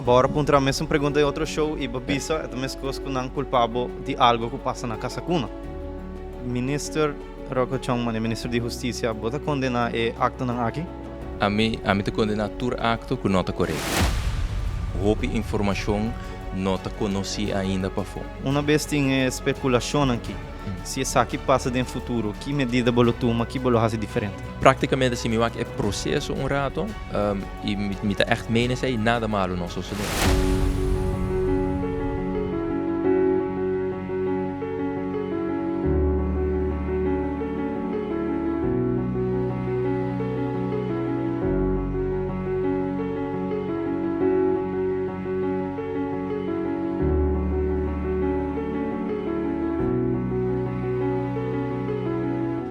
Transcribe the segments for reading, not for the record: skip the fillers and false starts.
Bo ora puntra mesun pregunta den otro show y bo bisa e ta meskos ku nan kulpa bo di algo ku pasa na Casa Cuna. Minister Rocco Chong, mane Minister di Husticia, bo ta kondena e aktonan aki? Ami, ami ta kondena tur akto ku no ta korekto. Hopi informashon no ta konosí ainda pafó. Una bes tin e spekulashonnan ki si esaki pasa den futuro, ki medida bo lo tuma, ki bo lo hasi diferente? Praktikamente si mi wak e proseso un rato, I mi ta ègt meen esei, nada malu no sosodé.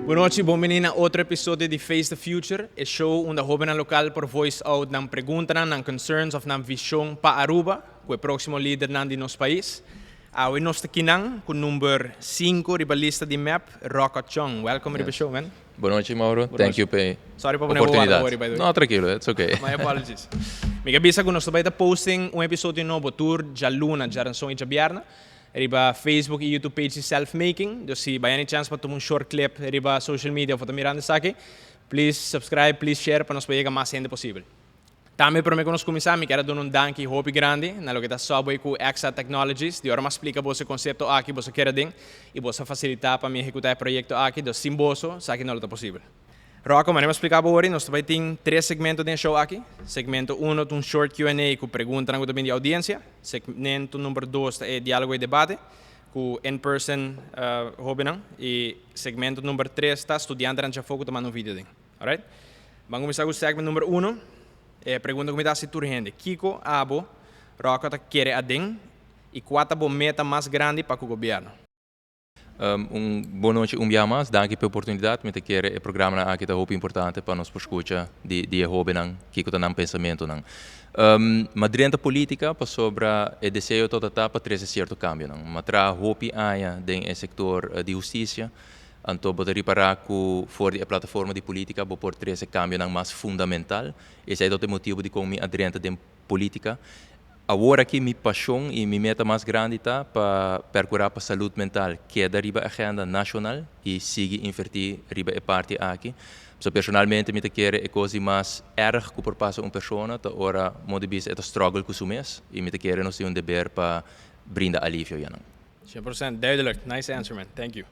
Bunochi, bon bini na otro episodio di Face the Future, e show unda hobennan local por voice out nan preguntanan, nan concerns of nan vision pa Aruba cu e proximo lidernan di nos pais. Awe nos ta kinan cu number cinco riba lista di mep, Rocco Chong. Welcome riba e show, man. Bunochi, Mauro. Thank you pa e Sorry pa pone bo warda oportunidad. worry, by the way. No, trankilo, it's okay. My apologies. Mi ke bisa cu nos ta bay ta posting un episodio nobo tur djaluna, djaranson y djabièrnè. Riba Facebook y YouTube page di Self Making. Dus si by any chance bo tuma un short clip riba social media of bo ta mirando esaki, please subscribe, please share pa nos por yega mas hende posibel. Tambe prome ku nos kuminsá mi kier a duna un danki hopi grandi na loke ta Subway ku Exa Technologies. Di ora mi a splika boso e konsepto aki boso keda den y boso a fasilitá pa mi ehekutá e proyekto aki. Dus sin boso esaki no lo ta posibel. Rocco, manera mi a spliká bo ori, nos ta bai tin tres segmento den e show aki. Segmento uno ta un short Q and A ku preguntanan ku ta bini di oudiensia. Segmento number dos ta e diálogo i debate ku in person hóbennan. I segmento number tres ta studiantenan djafó ku ta manda un video den. Alright. Ban kuminsá ku segment number uno. E pregunta ku mi ta hasi tur hende, Kiko abo, Rocco, ta kere aden i kua ta bo meta mas grandi pa ku gobièrnu? Un bon nochi un bia mas. Danki pa e oportunidat. Mi ta kere e programanan aki ta hopi importante pa nos por skucha di di e hobennan kiko ta nan pensamentonan. Ma drenta politica pasobra e deseo tabata ta pa trese sierto kambionan. Mi a traha hopi aña den e sektor di hustisia, anto bo ta ripará ku for di e plataforma di politica bo por trese kambionan mas fundamental. Esei tabata e motibu dikon mi a drenta den Politica. Awor aki mi pasion y mi meta mas grandi ta pa percura pa salud mental keda riba agenda nacional y sigui inverti riba e parti aki. So personalmente mi ta kere e cos di mas erg cu por pasa un persona ta ora modo di bisa e ta struggle cu su mes y mi ta kere nos tin un deber pa brinda alivio ya nan. Cien por cent, duidelijk. Nice answer man. Thank you.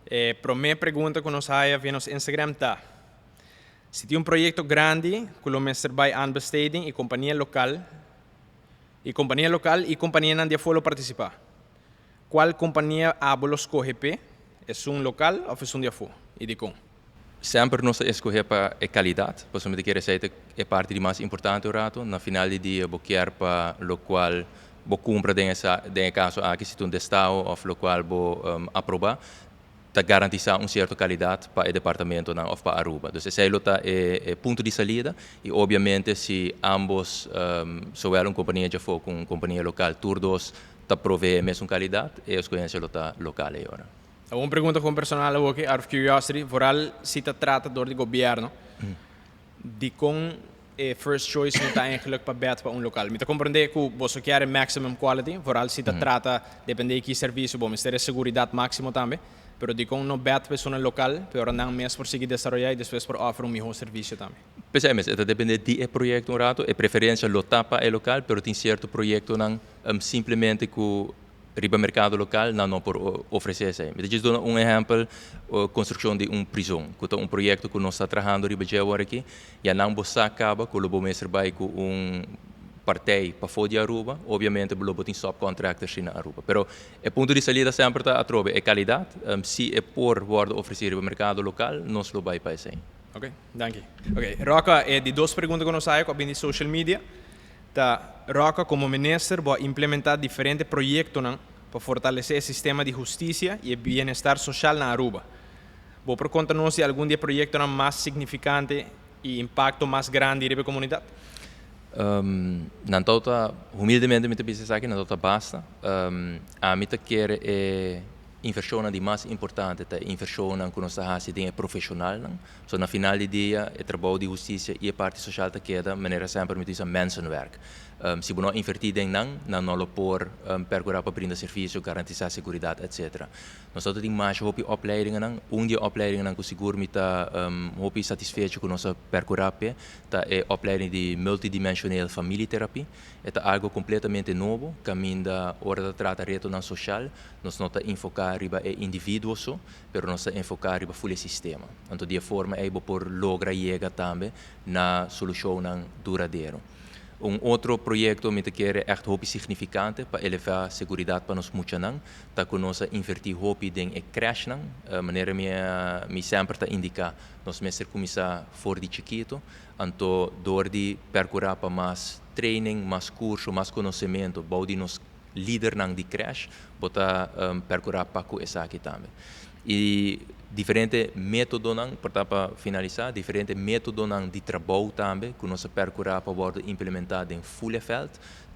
E prome pregunta cu nos haya via nos Instagram ta. Si tin un proyecto grandi cu lo mester bay aanbesteding y compania local y compania local y companianan di afo lo participa. Cual compania abo lo scoge p'e, esun local of esun di afo y dicon? Semper nos ta escoge pa e calidad, pasobra mi ta kere esey ta e parti di mas importante un rato. Na final di dia bo kier pa locual bo cumpra den esa den e caso aki si ta un destaho of locual bo aproba, ta garantisá un sierto kalidat pa e departamentonan òf pa Aruba. Dus esei lo ta e punto di salida i obviamente si ambos, zowel un kompania djafó ku un kompania lokal, tur dos ta proveé e mesun kalidat, e eskohensia lo ta lokal ei ora. Un pregunta gewoon personal awoki, out of curiosity, vooral si ta trata dor di gobierno, dikon E first choice no ta eigenlijk pa bet pa un local. Mi ta comprende cu boso kier e maximum quality, vooral si ta trata, depende di ki servicio, bo mester e seguridad maximo tambe, pero dicon no bet pa esunnan local, pe ora nan mes por sigui desaroya y despues por offer un miho servicio tambe. P'esei mes, e ta depende di e proyecto un rato, e preferencia lo ta pa e local, pero tin cierto proyectonan simplemente cu Riba merkado lokal nan no por ofresé esei. Mi ta djis duna un ehèmpel, konstrukshon di un prizon, ku ta un proyekto ku nos ta trahando riba dje awor aki. Ya nan bo sa kaba ku lo bo mester bai ku un partij pafó di Aruba, obiamente lo bo tin subcontractors si na Aruba. Pero e punto di salida semper ta atrobe e kalidat, si e por wòrdu ofresí riba merkado lokal, nos lo bai pa esei. Oké, danki. Oké, Rocca, e di dos pregunta ku nos haya ku a bini di social media. Ta Rocca como minister bo a implementa diferente proyectonan pa fortalece e sistema di husticia y e bienestar social na Aruba. Bo por conta nos di algun di e proyectonan mas significante y impacto mas grandi riba e comunidad? Nan tabata, humildemente mi ta bisa esaki, nan tabata basta. Ami ta kere e inversionnan di mas importante ta e inversionnan cu nos ta haci den e profesionalnan. So na final di dia e trabou di hustisia i e parti soshal ta keda, manera semper mi ta bisa, mensenwerk. Si bo no inverti den nan, nan no lo por percura pa brinda servicio, garantisa seguridad, etc. Nos ta tin masha hopi opleidingennan. Un di e opleidingennan cu sigur mi ta hopi satisfecho cu nos a percura p'e ta e opleiding di multidimensioneel familietherapie. E ta algo completamente nobo, caminda ora ta trata retonan social, nos no ta enfoca riba e individuo so, pero nos ta enfoca riba full e sistema. Anto di e forma ey bo por logra yega tambe na solucionnan duradero. Un otro proyecto mi ta kere echt hopi significante pa eleva seguridad pa nos muchanan ta cu nos a inverti hopi den e crèshnan. Manera mi mi semper ta indica, nos mester cuminsa for di chikito, anto door di percura pa mas training, mas curso, mas conocemento bou di nos lidernan di crèsh, bo ta percura pa cu esaki tambe. Y diferente metodonan, por ta pa finalisa, diferente metodonan di trabou tambe cu nos a percura pa wordo implementa den full veld,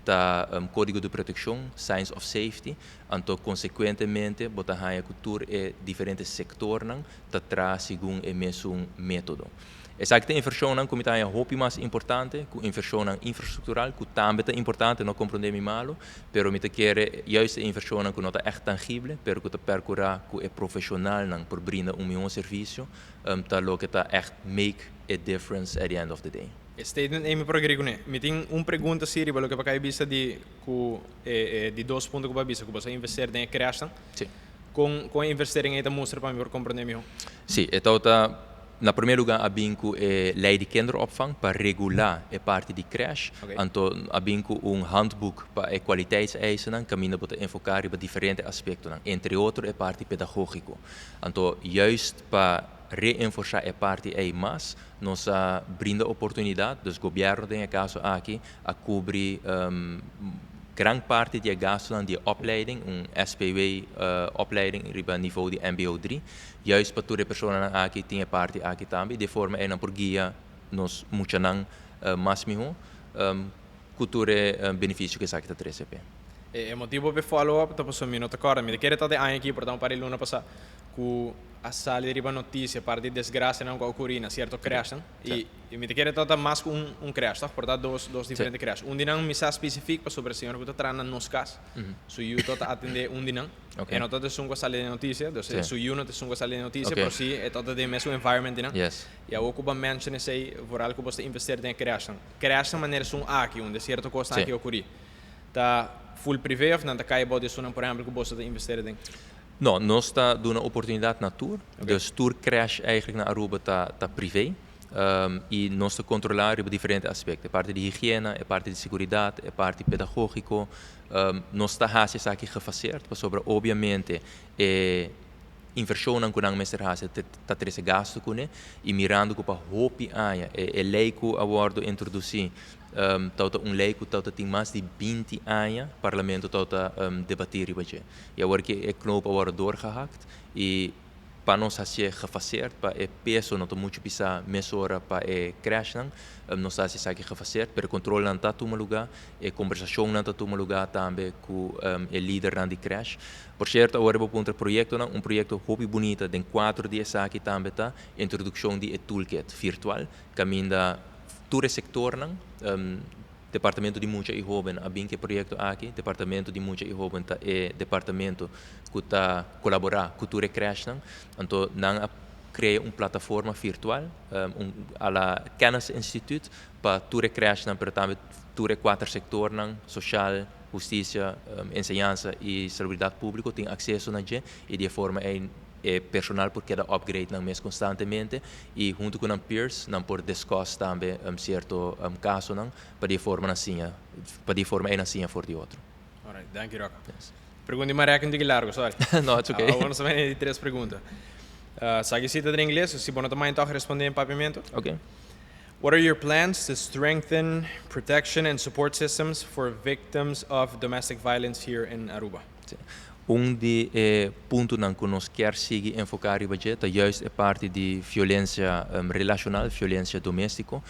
ta codigo di proteccion, signs of safety, anto consecuentemente bo ta haya cu tur e diferente sectornan ta traha segun e mesun metodo. Esaki ta inversionnan cu mi ta haya hopi mas importante cu inversionnan infrastructural, cu tambe ta importante, no comprende mi malo, pero mi ta kere juist e inversionnan cu no ta echt tangible, pero cu ta percura cu e profesionalnan por brinda un miho servicio, ta loke ta echt make a difference at the end of the day. E statement ey mi por agree cune. Mi tin un pregunta si riba loke pa cay bisa di cu e di dos punto cu bo a bisa cu bo sa investeer den e crèshnan. Si. Con e investering ey ta mustra pa mi por comprende miho? Si, e tawata na prome lugar a bin cu e ley di kinderopvang pa regula e parti di crèsh. Anto a bin cu un handboek pa e kwaliteitseisennan caminda bo ta enfoca riba diferente aspectonan, entre otro e parti pedagogico. Anto juist pa reenforsa e parti ey mas, nos a brinda oportunidad, dus gobierno den e caso aki a cubri gran parti di e gastonan di e opleiding, un SPW opleiding riba niveau di mbo 3, juist pa tur e personanan aki tin e parti aki tambe y di e forma ey nan por guia nos muchanan mas miho cu tur e beneficio cu esaki ta trece p'e. E motibo p'e follow up ta pasobra mi no ta corda, mi ta kere ta den aña aki, por ta un par di luna pasa, cu a sali riba noticia par di desgracianan cu a ocurri na cierto crashnan y mi ta kere ta mas cu un crash toch, por ta dos diferente crash. Un di nan mi sa specific pasobra e señor cu ta traha na nos cas su yu ta atende un di nan, e no ta esun cu a sali den noticia, dus su yu no ta esun cu a sali den noticia, pero si e ta den mesun environment di nan. Y awor cu bo a mention esey, vooral cu bo ta investeer den e crashnan. Crashnan manera esun aki, unda cierto cosnan aki a ocurri, ta full privé of nan ta cay bao di esunnan por ehempel cu boso ta investeer den? No, nos ta duna oportunidad na tur. Dus tur crèche eigenlijk na Aruba ta ta privé. Y nos ta controla riba diferente aspecto. E parti di higiena, e parti di seguridad, e parti pedagogico. Nos ta haci esaki gefaseerd pasobra obviamente e inversionnan cu nan mester haci ta trece gasto cune. Y mirando cu pa hopi aña e e ley cu a wordo introduci Tawata un ley cu tawata tin mas di 20 aña parlamento tawata debati riba dje. Y awor ki e knoop a wordo doorgehakt y pa nos hacié gefaseerd pa e peso no ta mucho pisa mesora pa e crèshnan, nos ta haci esaki gefaseerd, pero e controlnan ta tuma lugar, e conversacionnan ta tuma lugar tambe cu e lidernan di crèsh. Por cierto, awor bo puntra proyectonan, un proyecto hopi bunita den cuadro di esaki tambe ta introduccion di e toolkit virtual, caminda tur e sectornan, Departamento di Mucha y Hoben a bin cu e proyecto aki. Departamento di Mucha y Hoben ta e departamento cu ta colabora cu tur e crèshnan. Anto nan a crea un plataforma virtual, un a la Kennisinstituut, pa tur e crèshnan, pero tambe tur e cuater sectornan, social, husticia, enseñansa y salubridad publico tin acceso na dje y di e forma ey e personal por keda upgrade nan mes constantemente y hunto cu nan peers nan por discuss tambe cierto casonan pa di e forma nan siña, pa di e forma ey nan siña for di otro. Alright, danki Rocco. Yes. Pregunta di Mariaca un tiki largo, sorry. No, it's okay. Awor nos ta bini di tres pregunta. Sa ki si ta den ingles, si bo no ta mind toch responde en papiamento. Okay. What are your plans to strengthen protection and support systems for victims of domestic violence here in Aruba? Sí. Un di e puntonan cu nos kier sigui enfoca riba dje ta juist e parti di violencia relacional, violencia domestico.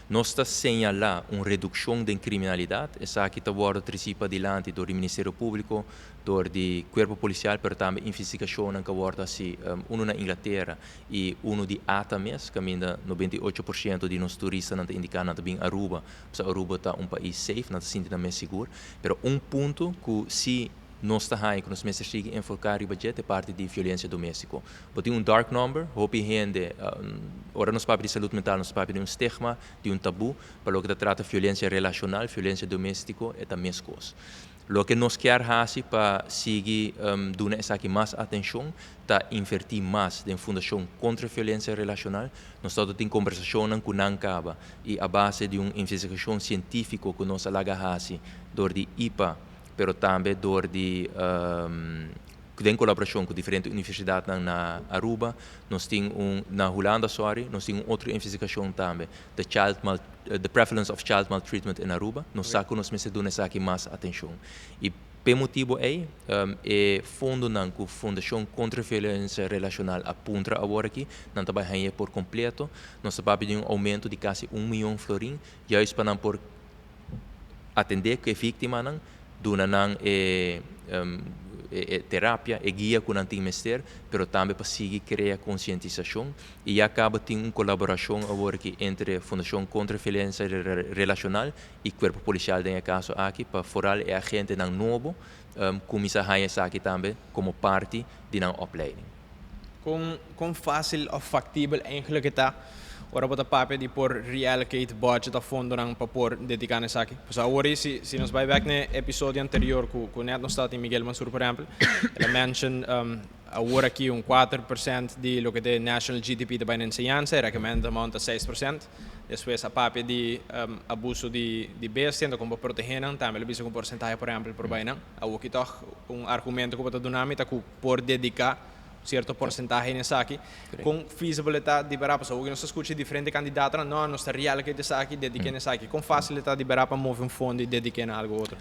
Nos ta señala un reduccion den criminalidad, esaki ta wordo treci padilanti door di Ministerio Publico, door di Cuerpo Policial, pero tambe investigacionnan cu a wordo haci, uno na Inglatera y uno di ATA mes, caminda 98% di nos turistanan ta indica nan ta bin Aruba, pasobra Aruba ta un pais safe, nan ta sinti nan mes sigur. Pero un punto cu si nos ta haña cu nos mester sigui enfoca riba dje ta e parti di violencia domestico. Bo tin un dark number, hopi hende, ora nos papia di salud mental nos ta papia di un stigma, di un tabu, pa loke ta trata violencia relacional, violencia domestico e ta mescos. Loke nos kier haci pa sigui duna esaki mas atencion ta inverti mas den Fundacion Contra Violencia Relacional. Nos ta tin conversacionnan cu nan caba y a base di un investigacion cientifico cu nos a laga haci door di IPA pero tambe door di den colaboracion cu diferente universidadnan na Aruba, nos tin un, na Hulanda, sorry, nos tin un otro investigacion tambe, the prevalence of child maltreatment in Aruba. Nos sa cu nos mester duna esaki mas atencion. Y p'e motibo ey, e fondonan cu Fundacion Contra Violencia Relacional a puntra awor aki, nan ta bay hañ'e por completo. Nos ta papia di un aumento di casi un miyon florin, juist pa nan por atendé ku e víktimanan, duna nan e e terapia, e guia ku nan tin mester, pero tambe pa sigui krea konsientisashon. I ya kaba tin un kolaborashon awor aki entre Fundashon Kontra Violensia Relashonal i Kuerpo Polisial den e kaso aki pa foral e agentenan nobo kuminsá haña esaki tambe komo parti di nan opleiding. Kon fásil òf faktibel eigentlik e ta ora bo ta papia di por reallocate budget òf fondonan pa por dediká na esaki? Pasobra awor ei si si nos bai bèk na e episodio anterior ku ku nèt nos tabatin Miguel Mansur por ehèmpel, el a mention awor aki un 4% di loke ta e national GDP ta bai na enseñansa, e recommended amount ta 6%. Despues a papia di abuso di di bestia, anto kon bo protehé nan, tambe el a bisa ku un porsentahe por ehèmpel por bai nan. Awor ki tòg un argumento ku bo ta duna mi ta ku por dediká cierto porcentahe en esaki. Con feasible ta di bera? Pasobra hopi nos ta scucha diferente candidatonan, no, nos ta reallocate esaki, dedica en esaki. Con facil ta di bera pa move un fondo y dedica na algo otro?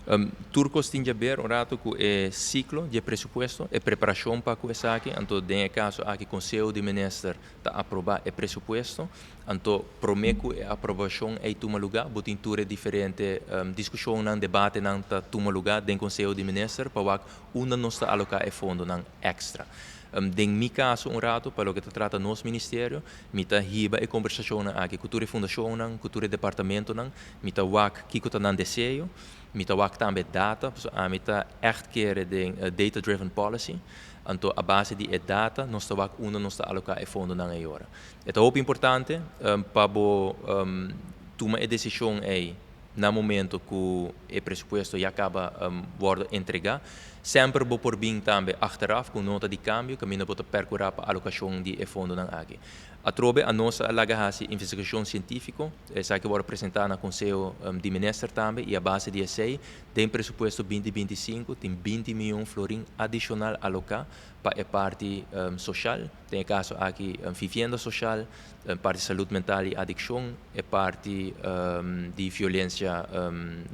Tur cos tin djaber un rato cu e ciclo di e presupuesto, e preparacion pa cu esaki. Anto den e caso aki Conseho di Minister ta aproba e presupuesto. Anto prome cu e aprobacion ey tuma luga, bo tin tur e diferente discusionnan, debatenan ta tuma luga den Conseho di Minister pa wak unda nos ta aloká e fondonan èkstra. Den mi kaso un ratu, pa loke ta trata nos ministerio, mi ta hiba e kombersashonnan aki ku tur e fundashonnan, ku tur e departamentonan, mi ta wak kiko ta nan deseo, mi ta wak tambe data, pasobra ami ta ègt kere den data driven policy, anto a base di e data nos ta wak unda nos ta aloká e fondonan ei ora. E ta hopi importante pa bo tuma e desishon ei na momento cu e presupuesto ya caba wordo entrega. Semper bo por bin tambe achteraf cu nota di cambio caminda bo ta percura pa alocacion di e fondonan aki. Atrobe a nos a laga haci investigacion cientifico, esaki a wordo presenta na Conseho di Minister tambe y a base di esey den presupuesto 2025 tin 20 miyon florin adicional aloca pa e parti social, den e caso aki vivienda social, e parti salud mental y adiccion, e parti di violencia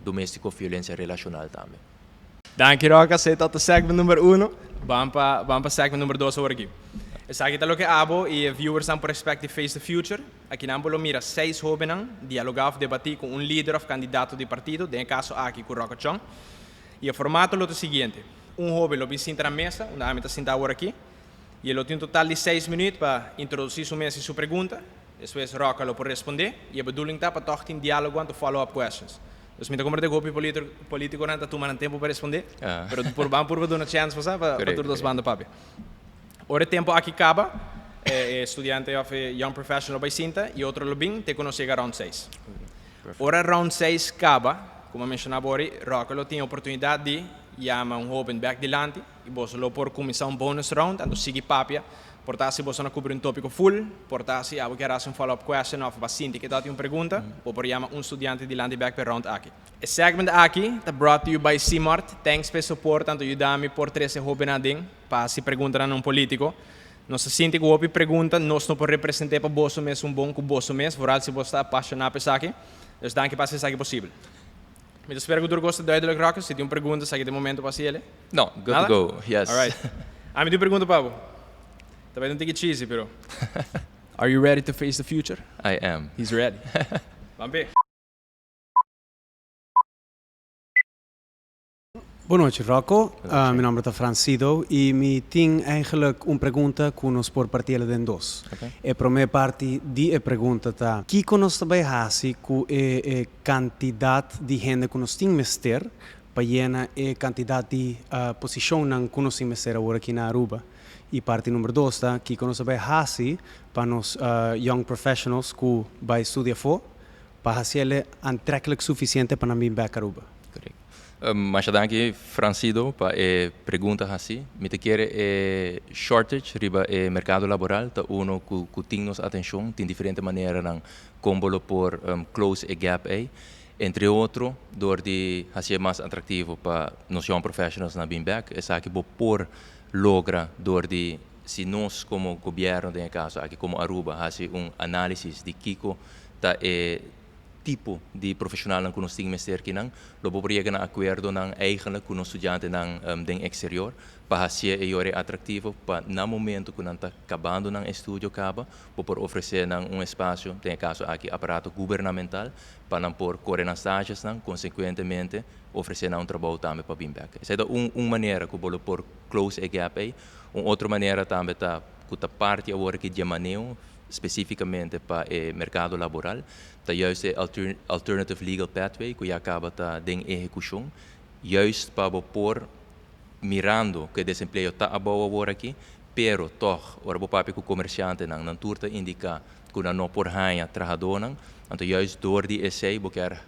domestico, violencia relacional tambe. Danki Rock, esey ta segment number uno. Ban pa ban pa segment number dos awor aki. Esaki ta loke abo y e viewersnan por expect di Face the Future. Akinan bo lo mira seis hobennan dialoga of debati cu un lider of candidato di partido, den e caso aki cu Rocco Chong. Y e formato lo ta siguiente, un hoben lo bin sinta na mesa, unda ami ta sinta awor aki, Y e lo tin un total di seis minuut pa introduci su mes y su pregunta. Despues Rocca lo por responde y e bedoeling ta pa toch tin dialogo anto follow up questions. Dus mi ta comprende cu hopi politiconan ta tuma nan tempo pa responde, pero por ban purba duna chance pa sa pa tur dos banda papia. Ora e tempo aki caba, e studiante of e young professional lo bay sinta y otro lo bin te cu nos yega round seis. Ora round seis caba, como a menciona bo ori, Rocca lo tin e oportunidad di yama un hoben bek dilanti, I boso lo por kuminsá un bonus round, anto sigui papia. Por ta si boso no kubri un tópiko full, por ta si abo kier hasi un follow up question òf bo a sinti ke ta tin un pregunta, bo por yama un studiante dilanti bèk pa e round aki. E segment aki ta brought to you by Simart. Thanks pa e support anto yuda mi por trese hóbennan aden pa hasi preguntanan na un polítiko. Nos ta sinti ku hopi pregunta nos no por represent'é pa boso mes un bon ku boso mes, vooral si boso ta apashoná pa esaki. Dus danki pa hasi esaki posibel. Mi ta spera ku tur kos ta duidelijk, Rocky. Si tin un pregunta, esaki ta e momento pa hasi el. No, good to go, yes. Alright. Ami tin un pregunta pa bo. Ta bai un tiki cheesy, pero. Are you ready to face the future? I am. He's ready. Ban p'e. Bon nochi, Rocco. Mi nomber ta Francido y mi tin eigenlijk un pregunta cu nos por parti'el den dos. E prome parti di e pregunta ta, kico nos ta bay haci cu e e cantidad di hende cu nos tin mester pa yena e cantidad di posicionnan cu nos tin mester awor aki na Aruba? Y parti number dos ta, kico nos ta bay haci pa nos young professionals cu bay studia afo pa haciele aantrekkelijk suficiente pa nan bin bek Aruba? Correcto. Masha danki, Francido, pa e pregunta haci. Mi ta kere e shortage riba e mercado laboral ta uno cu tin nos atencion. Tin diferente maneranan con bo lo por close e gap ey. Entre otro, door di haci'e mas atractivo pa nos young professionals nan bin bek. Esaki bo por logra door di si nos como gobierno, den e caso aki como Aruba, haci un analisis di kico ta e tipo di profesionalnan cu nos tin mester kinan, lo bo por yega na acuerdonan eigenlijk cu nos studiantenan den exterior pa hacié e yori atractivo pa na momento cu nan ta cabando nan estudio caba, bo por ofrece nan un espacio, den e caso aki aparato gubernamental, pa nan por core nan stagesnan, consecuentemente ofrece nan un trabou tambe pa bin bek. Esey ta un un manera cu bo lo por close e gap ey. Un otro manera tambe ta cu ta parti awor aki dje maneo specificamente pa e mercado laboral, ta juist e alternative legal pathway cu ya caba ta den ehecucion, juist pa bo por mirando cu e desempleo ta abou awor aki, pero toch ora bo papia cu comerciantenan, nan tur ta indica cu nan no por haña trahadornan, anto juist door di esey bo kier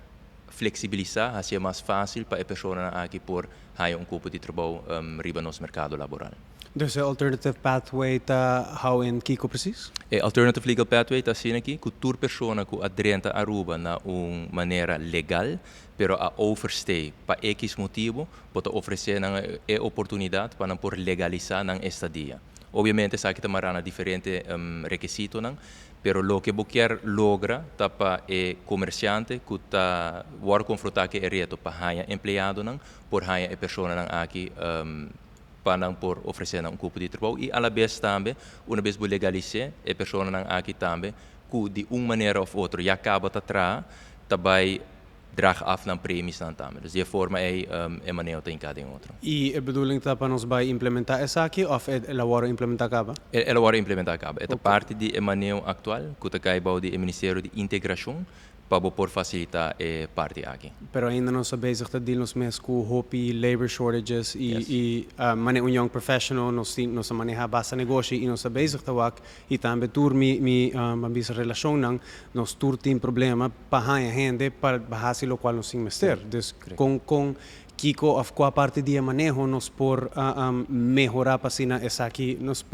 flexibilisa, haci'e mas facil pa e personanan aki por haña un cupo di trabou riba nos mercado laboral. Dus e alternative pathway ta hou in kiko precies? E alternative legal pathway ta asina aki cu tur persona cu a drenta Aruba na un manera legal, pero a overstay pa X motibo, bo ta ofrece nan e oportunidad pa nan por legalisa nan estadia. Obviamente esaki ta mara na diferente rekisitonan, pero loke bo kier logra ta pa e comerciante cu ta worde confronta cu e reto pa haya empleadonan por haya e personanan aki pa nan por ofresé nan un kupo di trabou i alabes tambe una bes bo legalis'é e personanan aki tambe ku di un manera òf otro ya kaba ta traha ta bai drag af nan premisnan tambe. Dus di e forma ei e maneho ta hinká den otro. I e bedoeling ta pa nos bai implementá esaki òf el a wòrdu implementá kaba? El a wòrdu implementá kaba. E ta parti di e maneho aktual ku ta kai bou di e Ministerio di Integrashon pa bo por facilita e parti aki. Pero ainda nos ta bezig ta deal nos mes cu hopi labor shortages y y mane un young professional nos tin nos ta maneha basta negoshi y nos ta bezig ta wak y tambe tur mi mi ban bisa relacionnan nos tur tin problema pa haña hende pa haci locual nos tin mester. Dus con con Kiko of kua parti di e maneho nos por mehorá pa asina esaki nos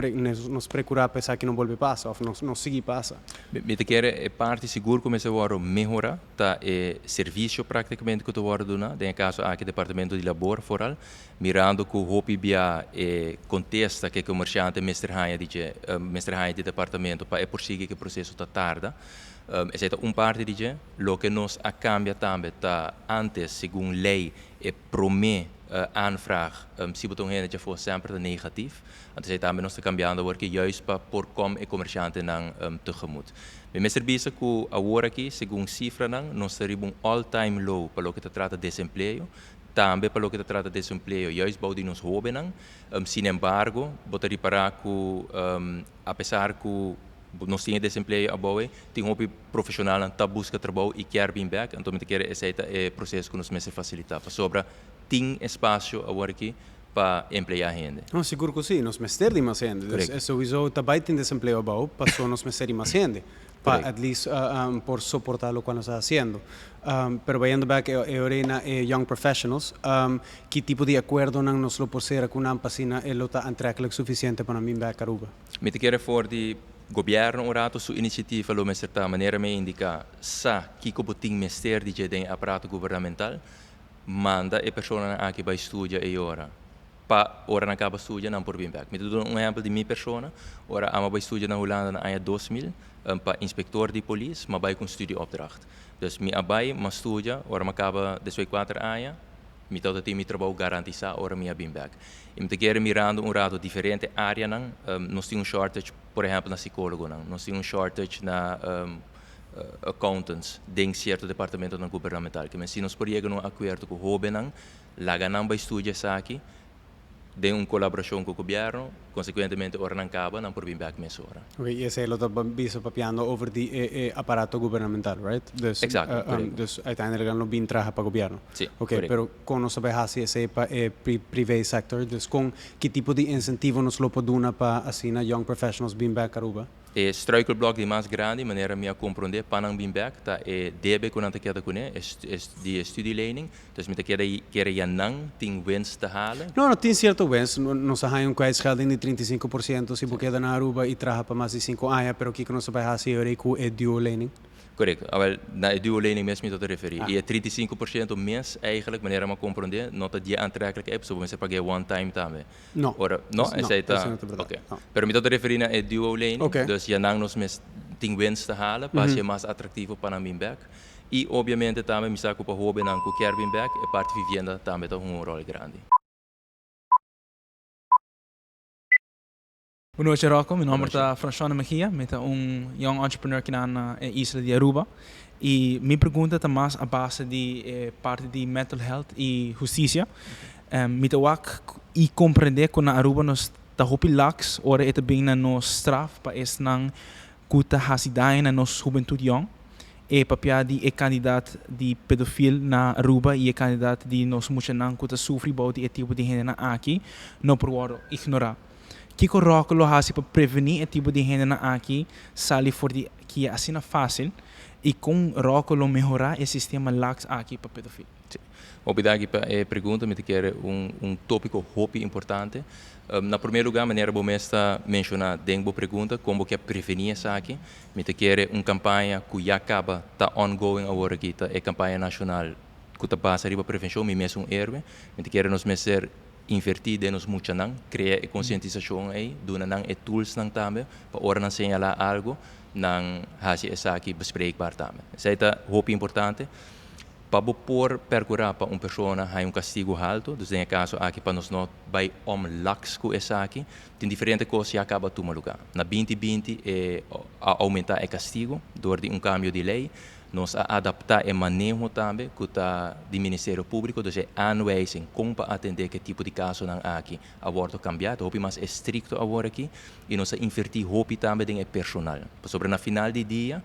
nos prekurá pa esaki no bolbe pasa of no sigui pasa? Mi ta kere e parti sigur ku mester wòrdu mehorá ta e servisio praktikamente ku ta wòrdu duná, den e kaso aki Departamento di Labor foral, mirando ku hopi bia e kontesta ku e komersiante mester haña di dje mester haña di departamento pa e por sigui ku e proseso ta tarda. Esei ta un parti di dje. Loke nos a kambia tambe ta antes segun lei e promé aanvraag si bo ta un hende djafó semper ta negatief. Anto esei tambe nos ta kambiando awor ki juist pa por kom e komershantenan tegemoet. Mi mester bisa ku awor aki segun sifranan nos ta riba un all time low pa loke ta trata desempleo, tambe pa loke ta trata desempleo juist bou di nos hóbennan. Sinembargo bo ta ripará ku apesar ku Nos tin e desempleo abou ei, tin hopi profesionalnan ta buska trabou i kier bin bek, anto mi ta kere esei ta e proces ku nos mester fasilitá, pasobra tin espasio awor aki pa empleá hende. No, sigur ku si, nos mester di mas hende. Dus e souiso ta bai tin desempleo abou, paso nos mester di mas hende pa at least por soportá lokual nos ta hasiendo. Pero bayendo bek e ora ei na e young professionals, ki tipo di akuerdonan nos lo por sera ku nan pa asina e lo ta aantrekkelijk sufisiente pa nan bin bek Aruba? Mi ta kere for di Gobierno un rato su iniciativa lo mester ta manera mi a indica sa kico bo tin mester di dje den e aparato gubernamental, manda e personanan aki bay studia e ora pa ora nan caba studia nan por bin bek. Mi ta duna un ehempel di mi persona, ora ami a bay studia na Hulanda na aña 2000 pa inspector di polis mi a bay cu un studieopdracht. Dus mi a bay, mi a studia, ora mi a caba despues di cuater aña, Mi tabata tin mi trabou garantisá ora mi a bin bèk. I mi ta kere mirando un rato diferente áreanan, nos tin un shortage por ehèmpel na sikólogonan, nos tin un shortage na accountants den sierto departamentonan gubernamental. Ke men si nos por yega na un akuerdo ku hóbennan, laga nan bai studia esaki den un kolaborashon ku gobièrnu, konsekuentemente ora nan kaba nan por bin bèk mesora. Ok, i esei lo ta bisa papiando over di e e aparato gubernamental, right? Dus, Exacto, korekto. Dus uiteindelijk nan lo bin traha pa gobièrnu. Sí, Ok, korekto. pero kon nos ta bai hasi esei pa e privé sector? Dus kon, ki tipo di insentivo nos lo por duna pa asina young professionals bin bèk Aruba? E struikelblok di mas grandi, manera mi a komprondé, pa nan bin bèk ta e debe ku nan ta keda kuné, e di e studielening. Dus mi ta keda kere ya nan tin winst ta hala. No, no tin sierto winst. Nos a haña un kwijtschelding di 35% si bo keda na Aruba i traha pa mas di sinku aña, pero kiko nos ta bai hasi e ora ei ku e duolening? Korekto. Awel, na e duolening mes mi ta ta referí. I e 35% mes eigenlijk, manera mi a komprondé, no ta die aantrekkelijk ei, pasobra bo mester pag'é one time tambe. No. Ora, no, esei ta. Esei no ta berdad. Oké. No. Pero mi ta ta referí na e duo lening. Oké. Dus ya nan nos mes tin winst ta hala pa hasié mas atraktivo pa nan bin bèk. I obviamente tambe mi sa ku pa hóbennan ku kier bin bèk, e parti vivienda tambe ta hunga un ròl grandi. Bon nochi Rocco, mi nomber ta Franshona Mejia, mi ta un young entrepreneur kinan na e isla di Aruba y mi pregunta ta mas a base di e parti di mental health y husticia. Mi ta wak y comprende cu na Aruba nos ta hopi laks ora e ta bin na nos straf pa esnan cu ta haci daño na nos hubentud yong. E papia di e kandidat di pedofil na Aruba y e kandidat di nos muchanan cu ta sufri bou di e tipo di hendenan aki no por wordo ignora. Kiko Rocco lo hasi pa prevení e tipo di hendenan aki sali for di kia asina fásil i kon Rocco lo mehorá e sistema laks aki pa pedofil? Sí. Hopi danki pa e pregunta. Mi ta kere un un tópiko hopi importante. Na promé lugá, manera bo mes ta menshoná den bo pregunta, kon bo ke prevení esaki, mi ta kere un kampaña ku ya kaba ta ongoing awor aki ta e kampaña nashonal ku ta basa riba prevenshon, Mi mes un héroe. Mi ta kere nos mester Invertí den nos muchanan, krea e konsientisashon ei, duna nan e toolsnan tambe pa ora nan señalá algu, nan hasi esaki bespreekbaar tambe. Esei ta hopi importante pa bo por perkurá pa un persona haña un kastigu haltu, dus den e kaso aki pa nos no bai om laks ku esaki, tin diferente kos ya kaba tuma lugá. Na binti binti e a oumentá e kastigu dor di un kambio di lei. Nos a adaptá e maneho tambe ku ta di Ministerio Públiko, dus e aanwijzing kon pa atendé ku e tipo di kasonan aki a wòrdu kambiá, ta hopi mas estrikto awor aki i nos a invertí hopi tambe den e personal. Pasobra na final di dia,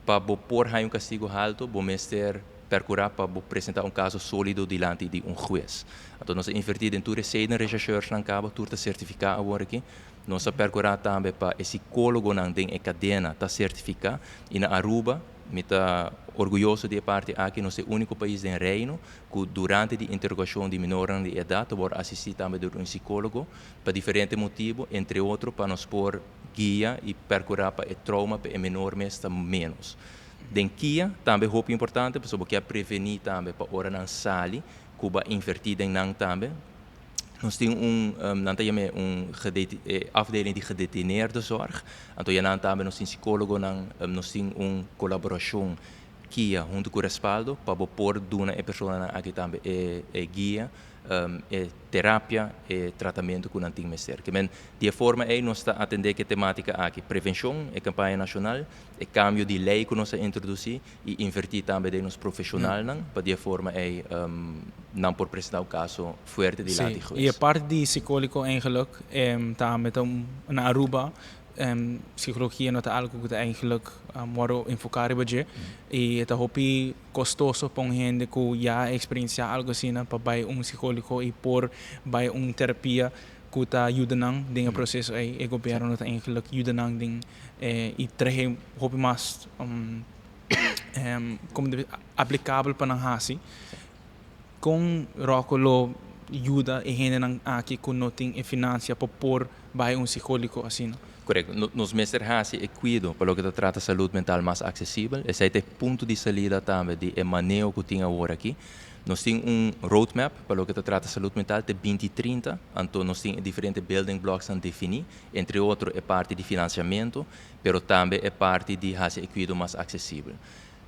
pa bo por haña un kastigu haltu, bo mester perkurá pa bo presentá un kaso sólido dilanti di un hues. Anto nos a invertí den tur e zedenrechercheursnan kaba, tur ta sertifiká awor aki. Nos a perkurá tambe pa e sikólogonan den e kadena ta sertifiká i na Aruba, mi ta orguyoso di e parti aki, nos ta e úniko pais den Reino ku durante di interogashon di minornan di edat ta wòrdu asistí tambe dor un sikólogo pa diferente motibu, entre otro pa nos por guia i perkurá pa e trouma pa e menor mes ta ménos. Den kia tambe hopi importante pasobra bo ke a prevení tambe pa ora nan sali ku bo a invertí den nan tambe. Nos tin un, nan ta yam'é un afdeling di gedetineerde zorg. Anto ya nan tambe nos tin psicólogonan, nos tin un colaboracion kia hunto cu Respaldo pa bo por duna e personanan aki tambe e guia, e terapia, e tratamento cu nan tin mester. Ke men di e forma ei nos ta atende ku e tematica aki, prevencion, e campaña nacional, e cambio di ley cu nos a introduci i invertí tambe den nos profeshonalnan pa di e forma ei nan por presentá un kaso fuerte dilanti Sí, i hues. e parti di psicólico eigenlijk tambe ta un na Aruba psicologia no ta algo cu ta eigenlijk worde enfoca riba dje y e ta hopi costoso pa un hende cu ya a experiencia algo asina pa bay un psicólico y por bay un terapia cu ta yuda nan den e proceso ey. E gobierno no ta eigenlijk yuda nan den e y trahe hopi mas como ta bisa aplicabel pa nan haci. Con Rocco lo yuda e hendenan aki cu no tin e financia pa por bay un psicolico asina? Correcto. Nos mester haci e cuido pa loke ta trata salud mental mas accesibel. Esey ta e punto di salida tambe di e maneho cu tin awor aki. Nos tin un roadmap pa loke ta trata salud mental te binti trinta, anto nos tin e diferente building blocksnan defini, entre otro e parti di financiamento, pero tambe e parti di haci e cuido mas accesibel.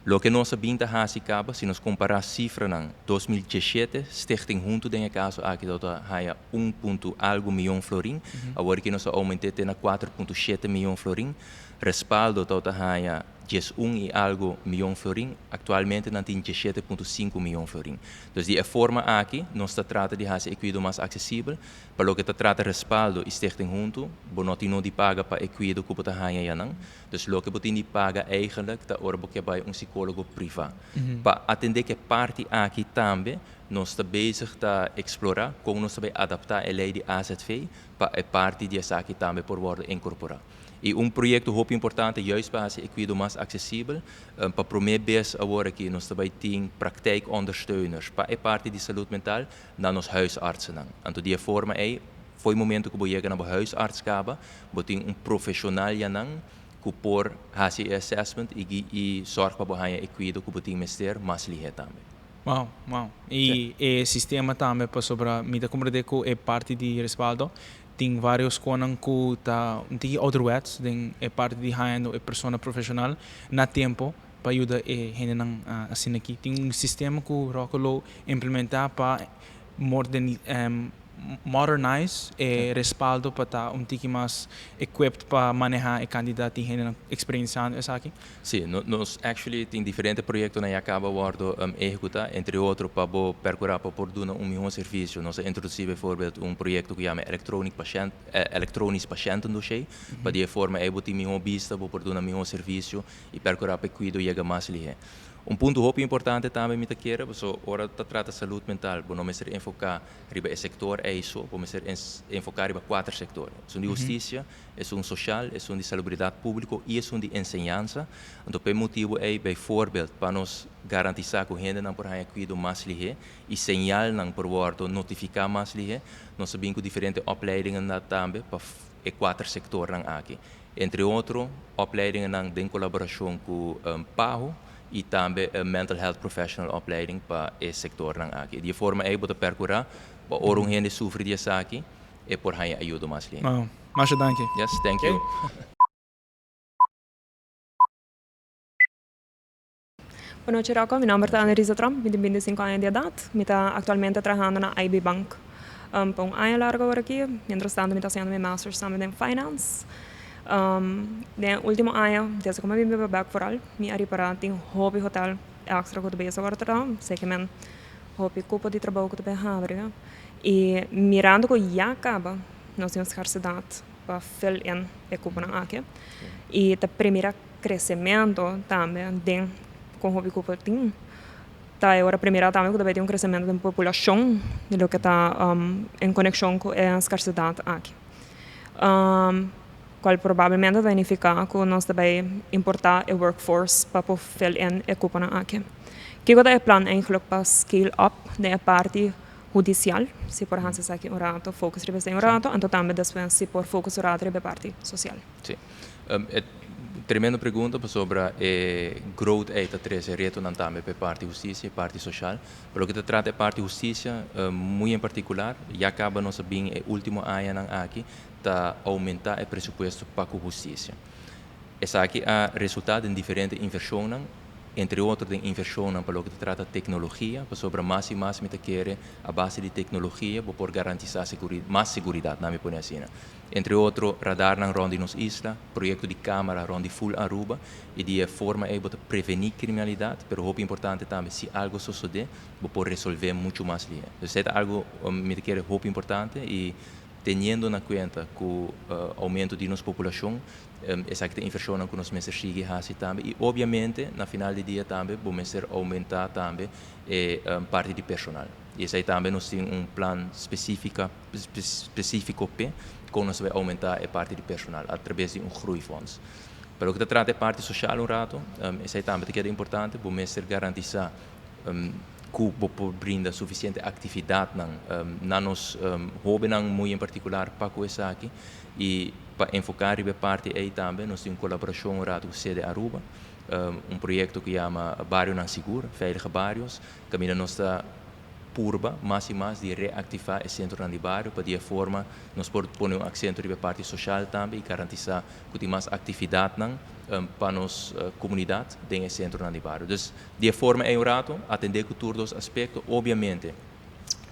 Loke nos a bin ta haci caba, si nos compara cifranan, 2017, Stichting Hunto den e caso aki tabata haya un punto algo miyon florin, awor aki nos a aumente te na 4.7 miyon florin. Respaldo tabata haya. 11 i algu mion florin, aktualmente nan tin 17,5 mion florin. Dus di e forma aki, nos ta trata di hasi e kuido mas aksesibel. Pa loke ta trata Respaldo i Stichting Huntu, bo no tin nodi paga pa e kuido ku bo ta haña yanan. Dus loke bo tin di paga eigenlijk ta ora bo ke bai un sikólogo privá. Pa atendé ku e parti aki tambe, nos ta bezig ta eksplorá kon nos ta bai adaptá e lei di AZV pa e parti di esaki tambe por wòrdu inkorporá. I un proyekto hopi importante juist pa hasi e kuido mas aksesibel, pa promé bes awor aki nos ta bai tin praktijkondersteuners pa e parti di salud mental na nos huisartsennan. Anto di e forma ei, fo'i momento ku bo yega na bo huisarts kaba, bo tin un profeshonal yanan ku por hasi e assessment i i sòrg pa bo haña e kuido ku bo tin mester mas lihé tambe. Wow, wow. I e sistema tambe pasobra mi ta komprendé ku e parti di respaldo tin varios konan ku ta un tiki ouderwets den e parti di hañando e persona profeshonal na tempo pa yuda e hendenan asina aki. Tin un sistema ku Rocco lo implementá pa modernize e respaldo pa ta un tiki mas equipped pa maneha e cantidad di hendenan experienciando esaki? Sí, nos actually tin diferente proyectonan ya caba wordo ehecuta, entre otro pa bo percura pa por duna un miho servicio. Nos a introduci bijvoorbeeld un proyecto cu yama Electronic Patiënt, Elektronisch Patiëntendossier, pa di e forma ey bo tin miho bista, bo por duna miho servicio y percura pa e cuido yega mas lihe. Un punto hopi importante tambe mi ta kere, paso ora ta trata salud mental bo no mester enfoca riba e sector ey so, bo mester enfoca riba cuater sector. Esun di husticia, esun social, esun di salubridad publico y esun di enseñansa. Anto p'e motibo ey, bijvoorbeeld, pa nos garantisa cu hendenan por haña cuido mas lihe y señalnan por wordo notifica mas lihe, nos ta bin cu diferente opleidingennan tambe pa e cuater sectornan aki. Entre otro, opleidingennan den kolaborashon ku PAHO i tambe Mental Health Professional Opleiding pa e sektornan aki. Di e forma ei bo ta perkurá pa ora un hende sufri di esaki e por haña ayudo mas lihé. Wow. Masha danki. Yes, thank you. Bon nochi Rocco, mi nomber ta Annerisa Tromp, mi tin 25 aña di edad. Mi ta actualmente trahando na IB Bank pa un aña largo awor aki. Mientras tanto mi ta haciendo mi masters tambe den finance. Den e ultimo aña, desde cu mi a bin biba bek vooral, mi a ripara tin hopi hotel extra cu ta bezig awor traha. Esaki men hopi cupo di trabou cu ta bay habri. Y mirando cu ya caba nos tin un scarcedad pa fill in e cuponan aki y ta premira Crecemento tambe den con hopi cu por tin. Ta e ora primera tambe cu ta bay tin un crecemento den populacion di loke ta en coneccion cu e scarcedad aki. Cual probablemente ta nifica cu nos ta bay importa e workforce pa por fill in e cuponan aki. Kico ta e plan eigenlijk pa scale up den e parti hudicial? Si por haci esaki un rato, focus riba esey un rato, anto tambe despues si por focus un rato riba e parti social. Sí. E tremendo pregunta pasobra e growth ei ta trese retonan tambe pa e parti hustisia i parti soshal. Pa loke ta trata e parti hustisia, muy en partikular, ya kaba nos a bin e último añanan aki ta oumentá e presupuesto pa ku hustisia. Esaki a resultá den diferente invershonnan, entre otro den invershonnan pa loke ta trata teknologia, pasobra mas i mas mi ta kere a base di teknologia bo por garantisá mas seguridat, nan mi pone asina. Entre otro radarnan rond di nos isla, proyecto di camara rond di full Aruba y di e forma ey bo ta preveni criminalidad, pero hopi importante tambe si algo sosode bo por resolve mucho mas lihe. Dus esey ta algo mi ta kere hopi importante y teniendo na cuenta cu aumento di nos populacion esaki ta inversionnan cu nos mester sigui haci tambe y obviamente na final di dia tambe bo mester aumenta tambe e parti di personal y esey tambe nos tin un plan specifica. spesífiko p'e kon nos ta bai oumentá e parti di personal a trabes di un groeifonds. Pa loke ta trata e parti soshal un rato, esei tambe ta keda importante, bo mester garantisá ku bo por brinda sufisiente aktividatnan na nos hóbennan muy en partikular pa ku esaki i pa enfoká riba e parti ei tambe nos tin un kolaborashon un rato ku Sede Aruba, un proyekto ku yama Barionan Sigur, Veilige Barrios, kaminda nos ta purba mas i mas di reaktivá e sentronan di bario pa di e forma nos por pone un aksento riba e parti soshal tambe i garantisá ku tin mas aktividatnan pa nos komunidat den e sentronan di bario. Dus di e forma ei un rato atendé ku tur dos aspekto. Obiamente.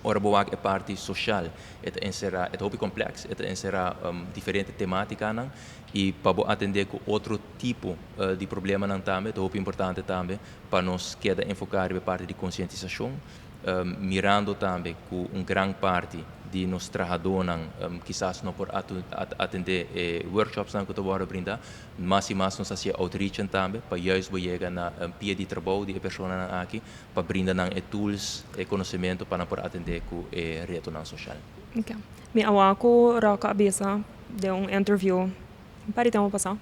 Ora bo wak e parti social, e ta encera, e ta hopi complex, e ta encera diferente tematicanan y pa bo atende cu otro tipo di problemanan tambe, ta hopi importante tambe pa nos keda enfoca riba e parti di concientisacion, mirando tambe cu un gran parti di nos trahadónan kisas no por atendé e workshopsnan ku ta wòrdu brindá. Mas i mas nos hasié outreachen tambe pa juist bo yega na pia di trabou di e personanan aki pa brinda nan e tools, e konosementu pa nan por atendé ku e retonan soshal. Ok. Mi a wak ku Rocco a bisa den un interview un par di tempu pasá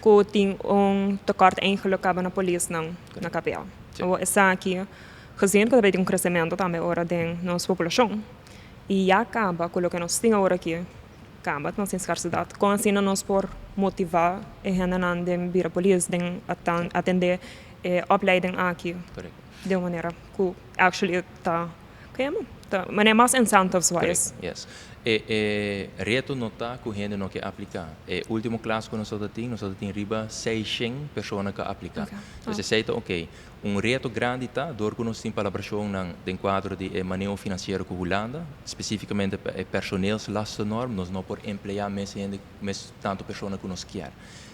ku tin un tekort eigenlijk kaba na polisnan na KPA. Awor esaki gezien ku ta bay tin un kresementu tambe ora den nos populashon i ya kaba ku loke nos tin awor aki kaba nos tin skarsedat. Kon asina nos por motivá e hendenan den bira polis den atendé e opleiding aki den un manera ku actually ta ke yama ta manera mas incentives wise. Correct, yes. E e reto no ta ku hende no ke apliká. E último klas ku nos tabata tin, nos tabata tin riba seishent persona ku a apliká. Dus esei ta oké. Un reto grandi ta dor ku nos tin palabrashonnan den kuadro di e maneho finansiero ku Hulanda, spesífikamente pa e personeelslastennorm, nos no por empleá mes hende, mes tantu persona ku nos kier.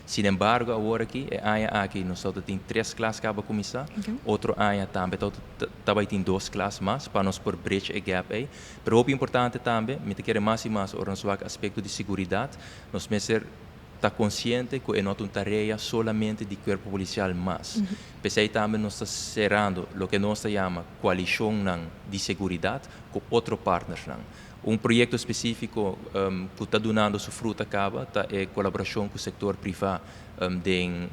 Sinembargo awor aki, e aña aki nos tabata tin tres klas kaba kuminsá, otro aña tambe tabata ta bai tin dos klas mas pa nos por bridge e gap ei. Pero hopi importante tambe, mi ta kere mas i mas ora nos wak aspekto di seguridat, nos mester ta konsiente ku e no ta un tarea solamente di kuerpo polisial mas. P'esei tambe nos ta serando loke nos ta yama koalishonnan di seguridat ku otro partnersnan. Un proyekto spesífiko ku ta dunando su fruta kaba ta e kolaborashon ku sektor privá den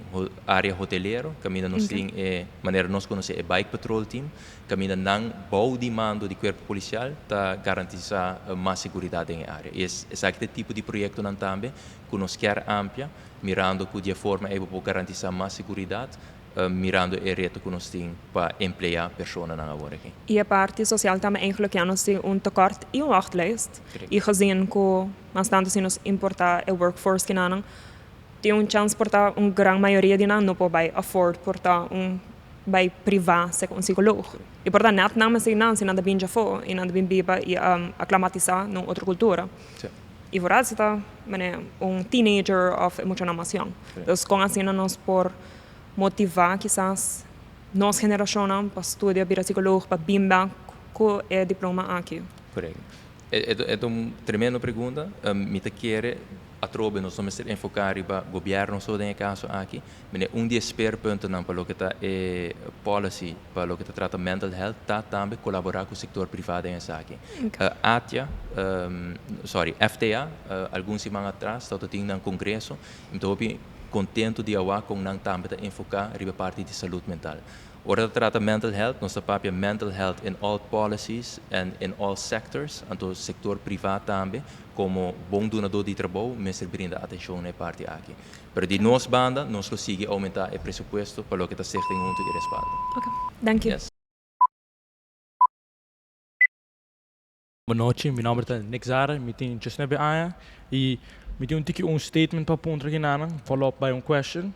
área hotelero, kaminda nos tin e manera nos konosé e bike patrol team, kaminda nan bou di mando di kuerpo polisial ta garantisá mas seguridat den e área. I esaki ta e tipo di proyektonan tambe ku nos kier amplia, mirando ku di e forma ei bo por garantisá mas seguridat, mirando e reto ku nos tin pa empleá personanan awor aki. I e parti sosial tambe eigenlijk ya nos tin un tekort i un wachtlijst. I gezien ku mas tantu si nos importá e workforce kinanan, tin un chans por ta un gran mayoria di nan no por bai afford por ta un bai privá seka un psikoloog. I por ta nèt nan mester nan si nan ta bin djafó i nan ta bin biba i aklamatisá na un otro kultura. I vooral si ta manera un teenager òf e muchanan mas yòn. Dus kon asina nos por motivá kisas nos generashonnan pa studia bira psikoloog pa bin bèk ku e diploma aki? Korekto. E ta un tremendo pregunta. Mi ta kere atrobe nos no mester enfoká riba gobièrnu so den e kaso aki. Mene un di e speerpuntennan pa loke ta e policy pa loke ta trata mental health ta tambe kolaborá ku sektor privá den esaki. ATIA, sorry, FTA, algun siman atras tabata tin nan kongreso i mi ta hopi kontentu di awa kon nan tambe ta enfoká riba e parti di salud mental. Ora ta trata mental health, nos ta papia mental health in all policies and in all sectors, anto sector priva tambe como bon dunador di trabou mester brinda atencion na e parti aki. Pero di nos banda nos lo sigui aumenta e presupuesto pa loke ta Stichting Hunto y Respaldo. Ok, danki. Yes. Bon nochi, mi nomber ta Nick Zara, mi tin 19 aña y mi tin un tiki un statement pa puntra kinanan, follow up by un question.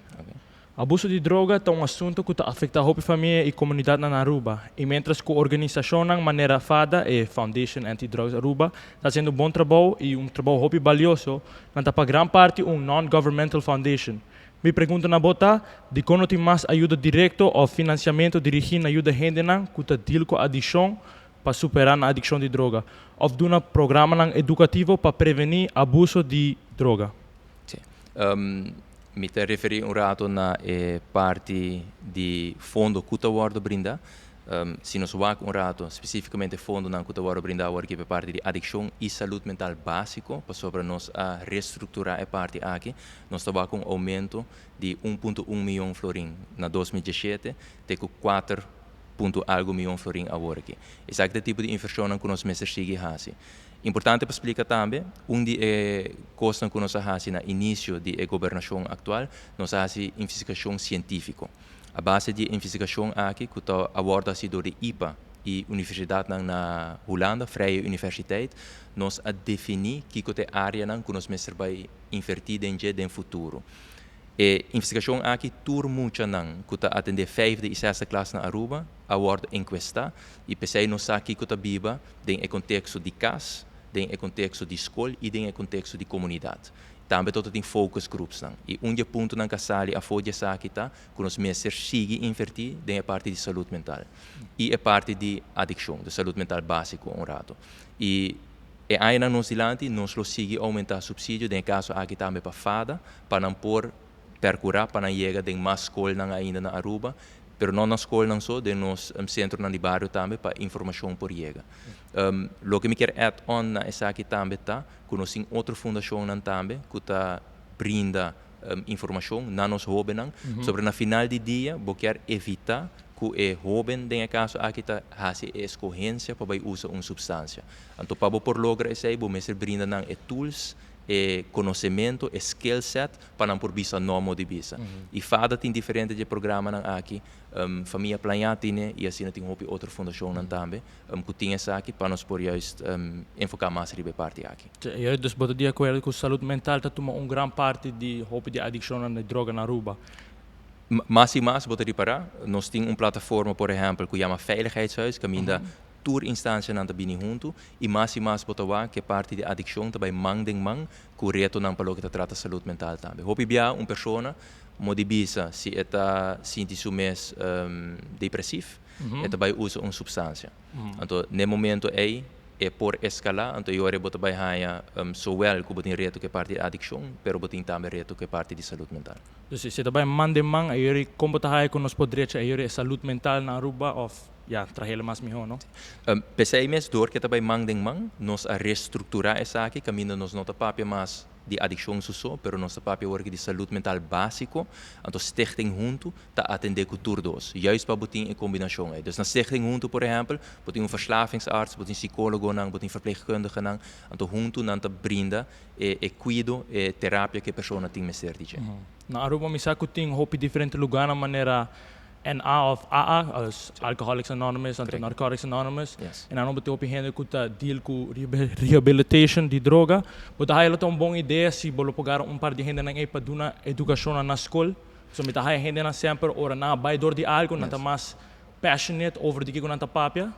Abuso di droga ta un asunto cu ta afecta hopi famia y comunidadnan na Aruba y mientras cu organisacionnan manera fada, e Foundation Anti Drugs Aruba, ta haciendo un bon trabou y un trabou hopi balioso, nan ta pa gran parti un non-governmental foundation. Mi pregunta na bo ta, dikon no tin mas ayuda directo of financiamento dirigi na yuda hendenan cu ta deal cu adiccion pa superá nan adikshon di droga òf duna programanan edukativo pa prevení abuso di droga. Sí. Mi ta referí un rato na e parti di fondo ku ta wòrdu brindá. Si nos wak un rato spesífikamente fondonan ku ta wòrdu brindá awor aki pa e parti di adikshon i salud mental básiko, pasobra nos a restrukturá e parti aki, nos ta wak un oumento di un punto un mion florin na 2017 te ku kuater punto algu mion florin awor aki. Esaki ta e tipo di invershonnan ku nos mester sigui hasi. Importante pa splika tambe, un di e kosnan ku nos a hasi na inisio di e gobernashon aktual, nos a hasi investigashon sientífiko. A base di e investigashon aki ku ta a wòrdu hasi dor di ipa i universidatnan na Hulanda, Vrije Universiteit, nos a definí kiko ta e áreanan ku nos mester bai invertí den dje den futuro. E investigashon aki tur muchanan ku ta atendé vijfde i zesde klas na Aruba a wòrdu enkuestá i p'esei nos sa kiko ta biba den e konteksto di kas, den e konteksto di skol i den e konteksto di komunidat. Tambe tot tin focus groupsnan. I un di e puntonan ku a sali afó di esaki ta ku nos mester sigui invertí den e parti di salud mental i e parti di adikshon, dus salud mental básiko un rato. I e añanan nos dilanti nos lo sigui oumentá supsidio, den e kaso aki tambe pa fada, pa nan por perkurá pa nan yega den mas skolnan ainda na Aruba, pero no na skolnan so, den nos sentronan di bario tambe pa informashon por yega. Loke mi kier add on na esaki tambe ta ku nos tin otro fundashonnan tambe ku ta brinda informashon na nos hóbennan sobre na final di dia bo kier evitá ku e hóben den e kaso aki ta hasi e eskohensia pa bai usa un supstansia. Anto pa bo por logra esei bo mester brinda nan e tools, e konosementu, e skill set pa nan por bisa no mo di bisa. I fada tin diferente dje programanan aki, Famia Plañá tine i asina tin hopi otro fundashonnan tambe ku tin esaki pa nos por juist enfoká mas riba e parti aki. Juist, dus bo ta di akuerdo ku salud mental ta tuma un gran parti di hopi di adikshonnan di droga na Aruba? Mas i mas bo ta ripará, nos tin un plataforma por ehèmpel ku yama Veiligheidshuis kaminda tur instansianan ta bini huntu i mas i mas bo ta wak ku e parti di adikshon ta bai man den man ku retonan pa loke ta trata salud mental tambe. Hopi bia un persona mo di bisa si e ta sinti su mes depresief, e ta bai usa un supstansia. Anto n'e momento ei e por eskalá, anto e ora ei bo ta bai haña sowel ku bo tin reto ku e parti di adikshon, pero bo tin tambe reto ku e parti di salud mental. Dus si e ta bai man den man, e ora ei kon bo ta haña ku nos por drecha e ora ei e salud mental na Aruba òf ya trahel mas mihó, no? P'esei mes dor ku e ta bai man den man, nos a restrukturá esaki kaminda nos no ta papia mas di adikshon su so, pero nos ta papia awor aki di salud mental básiko. Anto Stichting Huntu ta atendé ku tur dos, juist pa bo tin e kombinashon ei. Dus na Stichting Huntu por ehèmpel, bo tin un verslavingsarts, bo tin sikólogonan, bo tin verpleegkundigenan, anto huntu nan ta brinda e e kuido, e terapia ku e persona tin mester di dje. Na Aruba mi sa ku tin hopi diferente lugánan manera NA of AA, dus Alcoholics Anonymous anto Narcotics Anonymous. E nan bo tin hopi hende ku ta deal ku rehabilitation di droga. Bo ta haya lo ta un bon idea si bo lo por gara un par di hendenan ei pa duna edukashonnan na skol. So mi ta haya hendenan semper ora nan a bai dor di algu nan ta mas passionate over di kiko nan ta papia.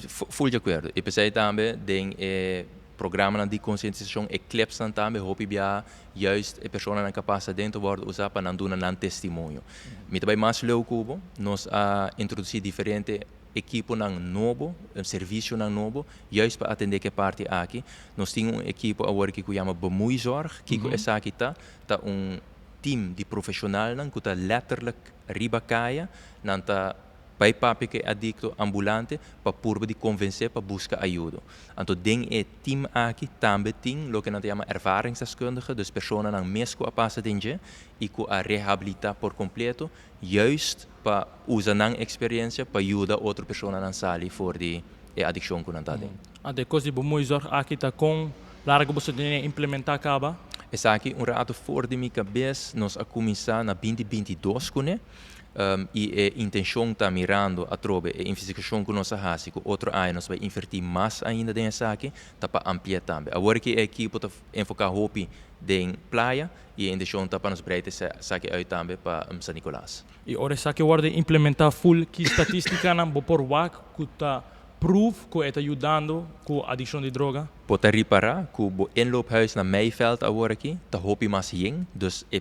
Full di akuerdo. I p'esei tambe den e programanan di konsientisashon e clipsnan tambe hopi biaha juist e personanan ku a pasa aden ta wòrdu usá pa nan duna nan testimonio. Mi ta bai mas leu ku bo, nos a introdusí diferente ekiponan nobo, servisionan nobo, juist pa atendé ku e parti aki. Nos tin un ekipo awor aki ku yama Bemoeizorg. Kiko esaki ta? Ta un team di profeshonalnan ku ta letterlijk riba kaya, nan ta Bai papia ku e adikto ambulante pa purba di konvensé pa buska ayudo. Anto den e tim aki tambe tin loke nan ta yama ervaringsdeskundige, dus personanan mes ku a pasa den dje i ku a rehabilitá por kompleto, juist pa usa nan eksperensia pa yuda otro personanan sali for di e adikshon ku nan ta den. Anto e kos di bemoeizorg aki ta kon largu boso tene implementá kaba? Esaki un rato for di mi kabes, nos a kuminsá na binti 22 kuné. I e intenshon ta mirando atrobe e investigashon ku nos a hasi ku otro aña nos bai invertí mas ainda den esaki ta pa ampliá tambe. Awor aki e ekipo ta enfoká hopi den playa i e intenshon ta pa nos breid esaki uit tambe pa San Nicolas. I ora esaki wòrdu implementá ful ki statistikanan bo por wak ku ta proof ku e ta yudando ku adikshon di droga? Bo ta ripará ku bo inloophuis na Meiveld awor aki ta hopi mas yen, dus e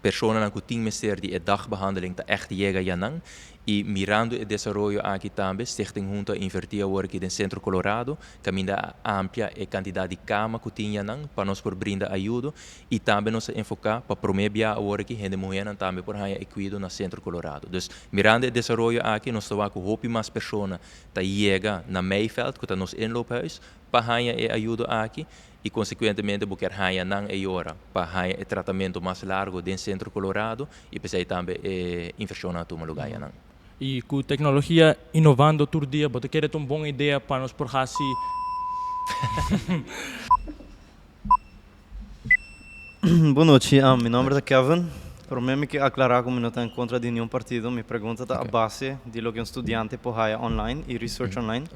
Personanan ku tin mester di e dagbehandeling ta ègt yega ya nan i mirando e desaroyo aki tambe Stichting Hunto a invertí awor aki den Centro Colorado kaminda a amplia e kantidat di kama ku tin ya nan pa nos por brinda ayudo i tambe nos a enfoká pa promé bia awor aki hende muhénan tambe por haña e kuido na Centro Colorado. Dus mirando e desaroyo aki nos ta wak ku hopi mas persona ta yega na Meiveld ku ta nos inloophuis pa haña e ayudo aki i konsekuentemente bo kier haña nan e yora pa haña e tratamentu mas largu den Sentro Colorado i p'esei tambe e invershonnan a tuma lugá ayanan. I ku teknologia inovando tur dia bo ta kere ta un bon idea pa nos por hasi. Bon nochi, mi nomber ta Kevin. Prome mi ke aklará ku mi no ta en kontra di niun partido. Mi pregunta ta a base di loke un studiante por haya online i research online.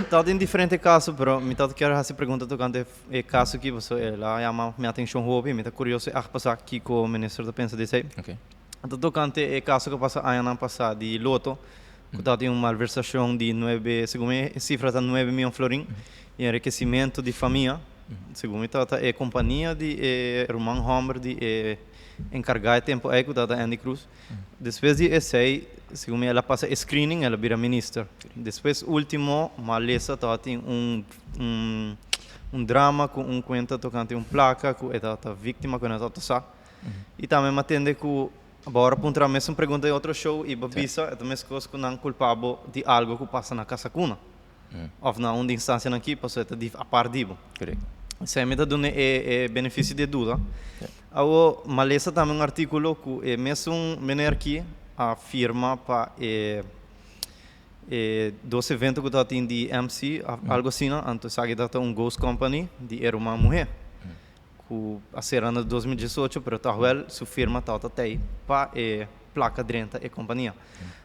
Ta tin diferente kaso, pero mi ta kier hasi pregunta tokante e kaso aki, pasobra el a yama mi atenshon hopi, mi ta kurioso e ag pasá kiko minister ta pensa di esei. Ta tokante e kaso ku a pasa añanan pasá di Lotto, ku ta tin un malversashon di nuebe, segun mi e sifra ta nuebe mion florin, i enrikesimentu di famia. Segun mi tabata e kompania di e ruman hòmber di e enkargá e tempu ei ku tabata Andy Cruz. Despues di esei, segun mi el a pasa e screening, el a bira minister. Despues último m'a lesa tabatin un un un drama ku un kuenta tokante un plaka ku e tabata víktima ku e no tabata sa. I tambe m'a tende ku bo ora puntra mesun pregunta den otro show i bo bisa e ta meskos ku nan kulpa bo di algo ku pasa na Kasakuna. Of na un di instancianan aki pasobra e ta di apart di bo. Correcto. Esei mi ta duna e e beneficio di e duda. Awo m'a lesa tambe un articulo cu e mesun meneer aki a firma pa e e dos evento cu tabatin di MC of algo asina, anto esaki tabata un ghost company di e ruman muher cu a cera na 2018 pero ta wel su firma tabata tey pa e placa drenta e compania.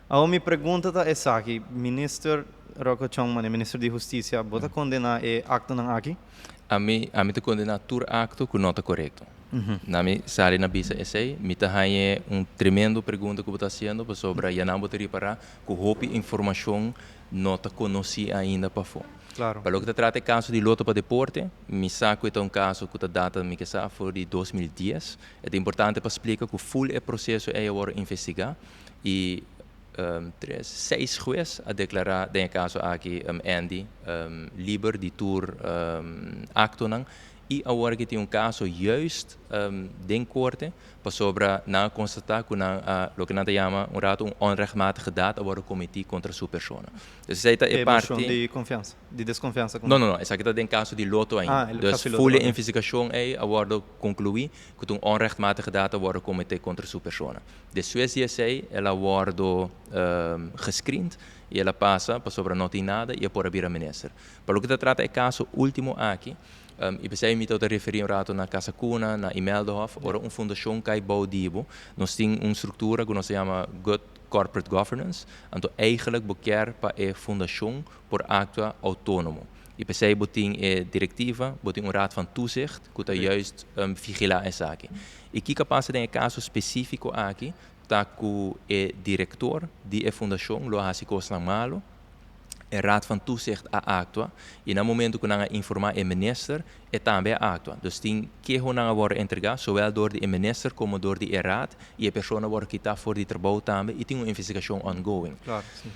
Awor mi pregunta ta esaki, Minister Rocco Chongman, e Minister di Husticia, bo ta condena e actonan aki? Ami, ami ta condena tur acto cu no ta corecto. Na mi sali na bisa esey, mi ta haña un tremendo pregunta cu bo ta haciendo pasobra ya nan bo ta ripara cu hopi informacion no ta conoci ainda pafo. Claro. Pa loke ta trata e caso di Lotto pa Deporte, mi sa cu e ta un caso cu ta data, mi ke sa, for di 2010. E ta importante pa splica cu full e proceso ey a worde investiga y tres, seis hues a declara den e caso aki Andy liber di tur actonan y awor aki tin un caso juist den corte pasobra nan a constata cu nan a loke nan ta yama un rato un onrechtmatige daad a worde cometi contra su persona. Dus esey ta e E mocion parti. di confiansa, di desconfiansa cu No, no, no, esaki ta den caso di Lotto ainda. Ah, el Dus caso di Lotto, full e ok. investigacion ey a worde conclui cu ta un onrechtmatige daad a worde comete contra su persona. Despues di esey el a wordo gescreend y el a pasa pasobra no tin nada y e por a bira minister. Pa loke ta trata e caso ultimo aki, y p'esey mi tabata referi un rato na Casa Cuna, na Imeldahof, ora un fundacion cay bou di bo, nos tin un structura cu nos ta yama Good Corporate Governance, anto eigenlijk bo kier pa e fundacion por actua autonomo. Y p'esey bo tin e directiva, bo tin un raad van toezicht cu ta juist vigila esaki. Y kico a pasa den e caso specifico aki ta cu e director di e fundacion lo a haci cosnan malo, e raad van toezicht a actua y na momento cu nan a informa e minister, e tambe a actua. Dus tin kehonan a wordo entrega zowel door di e minister como door di e raad y e persona a wordo kita for di trabou tambe y tin un investigacion ongoing. Claro, si.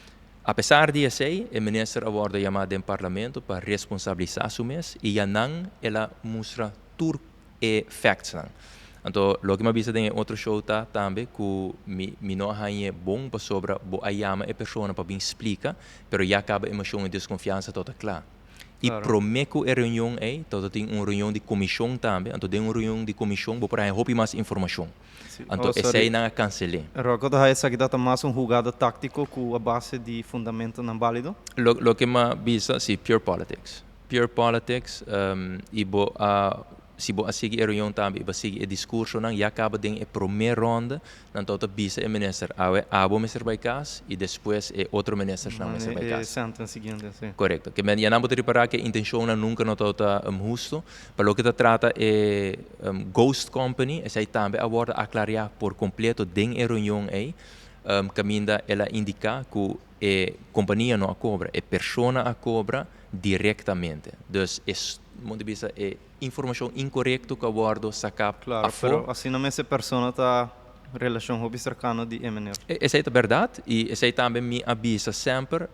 Apesar di esey, e minister a wordo yama den parlamento pa responsabilisa su mes y ya nan el a mustra tur e factsnan. Anto loke mi a bisa den e otro show ta tambe cu mi mi no a hañ'e bon pasobra bo a yama e persona pa bin splica, pero ya caba e mocion e desconfiansa tabata cla. Y Claro. prome cu e reunion ey tabata tin un reunion di comision tambe, anto den un reunion di comision bo por haña hopi mas informacion. Si. Anto Oh, sorry. esey nan a cancel'e. Rocco ta haña esaki tabata mas un hugada tactico cu a base di fundamentonan balido? Lo loke mi a bisa, si, pure politics. Pure politics y bo a si bo a sigui e reunion tambe y bo a sigui e discursonan ya caba den e prome ronda nan tabata bisa e minister awe abo mester bay cas y despues e otro ministersnan mester bay E cas. sentence siguiente, si. Correcto. Ke men ya nan bo ta ripara ke intencionnan nunca no tabata husto. Pa loke ta trata e ghost company esey tambe a wordo aclaria por completo den e reunion ey caminda el a indica cu E compania no a cobra, e persona a cobra directamente. Dus e, mo di bisa, e informacion incorrecto cu a wordo saca Claro, afo. pero asina mes e persona ta relacion hopi cercano di e meneer. Esey ta berdad y esey tambe mi a bisa semper,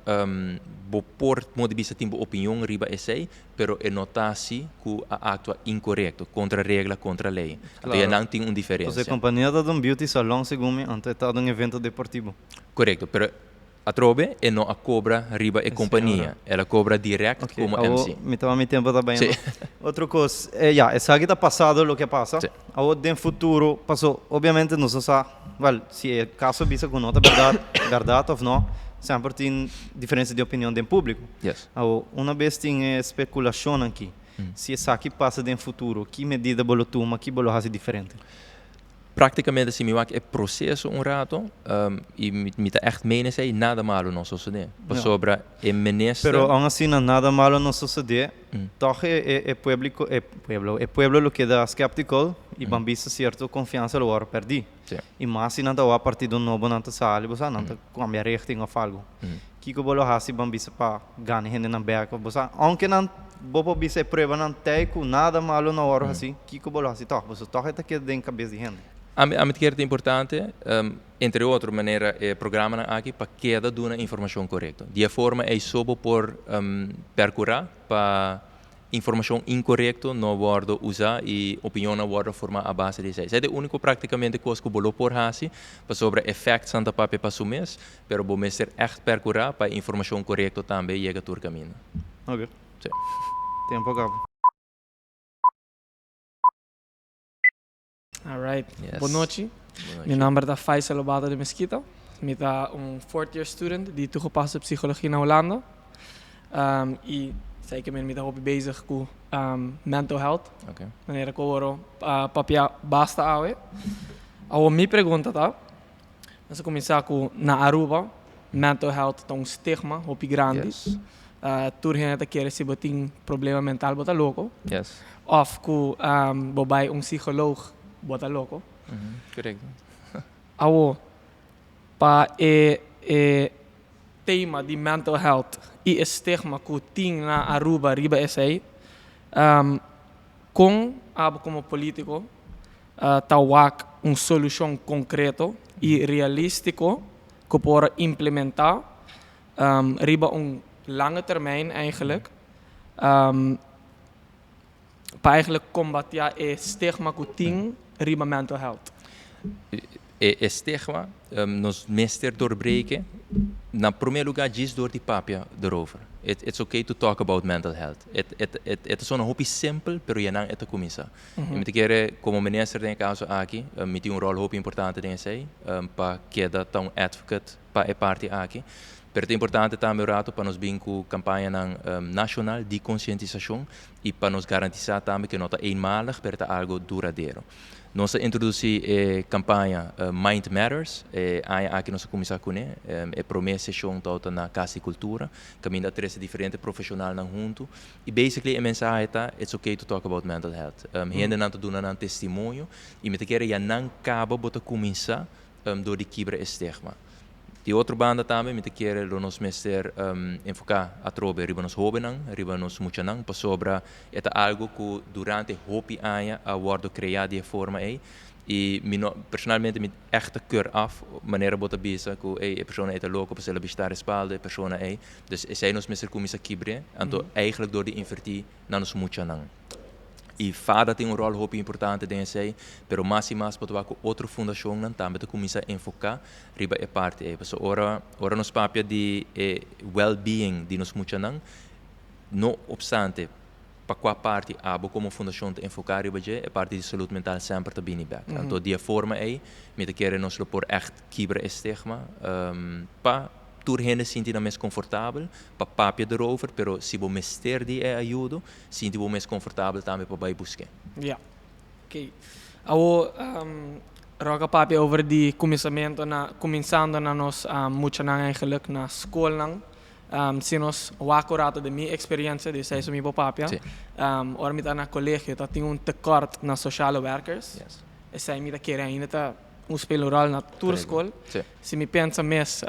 bo por, mo di bisa, tin bo opinion riba esey, pero e no ta asi cu a actua incorrecto, contra regla, contra ley. Anto ya nan tin un diferencia. Entonces e compania ta un beauty salon segun mi, anto e ta un evento deportivo. Korekto, pero atrobe e no a kobra riba e kompania, el a kobra dirèkt komo MC. Awor mi tuma mi tempo ta bayendo. Otro kos, ya, esaki ta pasado loke a pasa. Awor den futuro, paso obviamente nos no sa, wèl, si e kaso bisa ku no ta bèrdat, bèrdat òf no, semper tin diferensia di opinion den públiko. Awor, una bes tin e spekulashonnan aki, si esaki pasa den futuro, ki medida bo lo tuma, ki bo lo hasi diferente? Prácticamente si mi wak e proceso un rato y mi ta echt meen esey, nada malo no sosode. Pasobra e minister. Pero aun asina nada malo no sosode, toch e pueblico, e pueblo, e pueblo lo keda skeptical y ban bisa cierto confiansa lo worde perdi. Y mas si nan ta wak partido nobo nan ta sali, bo sa, nan ta cambia richting of algo. Kico bo lo haci ban bisa pa gana e hendenan bek of bo sa, aunke nan bo por bisa e pruebanan tey cu nada malo no worde haci, kico bo lo haci toch? Pasobra toch e ta keda den cabes di hende. Ami ami ta kere ta importante, entre otro manera e programanan aki pa keda duna informacion corecto. Di e forma ey so bo por percura pa Informacion incorecto no wordo usa y opinionnan wordo forma a base di esey. Esey ta e unico practicamente cos cu bo lo por haci pasobra e factsnan ta papia pa su mes, pero bo mester echt percura pa e informacion corecto tambe yega tur caminda. Ok. Si. Tempo a caba. Alright. Yes. Bon nochi. Mi nomber ta Faisal Lobato de Mesquita. Mi ta un fourth year student di toegepaste psychologie na Hulanda. Y sei mi ta hopi bezig cu mental health. Manera cu oro papia basta awe. Awo mi pregunta ta, nos a cuminsa cu na Aruba mental health ta un stigma hopi grandi. Yes. Tur hende ta kere si bo tin problema mental bo ta loko. Yes. Of ku bo bai un psicoloog bo ta loko. Korekto. Awo, pa e e tema di mental health i e stigma ku tin na Aruba riba esei, kon abo komo politiko ta wak un solushon konkreto i realístiko ku por implementá riba un lange termijn eigenlijk pa eigenlijk kombatia e stigma ku tin riba mental health. E stigma nos mester doorbreken na prome lugar djis door di papia erover. It's okay to talk about mental health. E ta sona hopi simpel pero yanan e ta cuminsa. Y mi ta kere como minister den e caso aki mi tin un rol hopi importante den esey pa keda ta un advocate pa e parti aki. Pero ta importante tambe un rato pa nos bin ku kampañanan nashonal di konsientisashon i pa nos garantisá tambe ku no ta eenmalig pero ta algo duradero. Nos a introdusí e kampaña Mind Matters, e aña aki nos a kuminsá kuné. E promé seshon tabata na Kas di Kultura, kaminda a trese diferente profeshonalnan huntu i basically e mensahe ta it's okay to talk about mental health. Hendenan ta duna nan testimonio i mi ta kere ya nan kaba bo ta kuminsá dor di kibra e stigma. Di otro banda tambe mi ta kere lo nos mester enfoká atrobe riba nos hóbennan, riba nos muchanan, pasobra e ta algu ku durante hopi aña a wòrdu kreá di e forma ei i mi no, personalmente mi ègt ta keur af manera bo ta bisa ku ey e persona ei ta loko pasobra el a bishitá respaldo e persona ei. Dus esei nos mester kuminsá kibr'é, anto eigentlik dor di invertí na nos muchanan. I fada tin un ròl hopi importante den esei, pero mas i mas bo ta wak ku otro fundashonnan tambe ta kuminsá enfoká riba e parti ei. Pasobra ora ora nos papia di e well-being di nos muchanan, no opstante pa kua parti abo komo fundashon ta enfoká riba dje, e parti di salud mental semper ta bini bèk. Anto di e forma ei mi ta kere nos lo por ègt kibra e stigma pa tur hende sinti nan mes konfortabel pa papia derover, pero si bo mester di e ayudo, Sinti bo mes konfortabel tambe pa bai busk'é. Ya. Oké. Awor, Rock a papia over di kuminsamentu na, kuminsando na nos muchanan eigenlijk na skolnan. Si nos wak un rato den mi eksperiensia, di esei so mi por papia. Sí. Ora mi ta na kolegio ta tin un tekort na sociale werkers. Yes. Esei mi ta kere ainda ta un speel un ròl na tur skol. Sí. Si mi pensa mes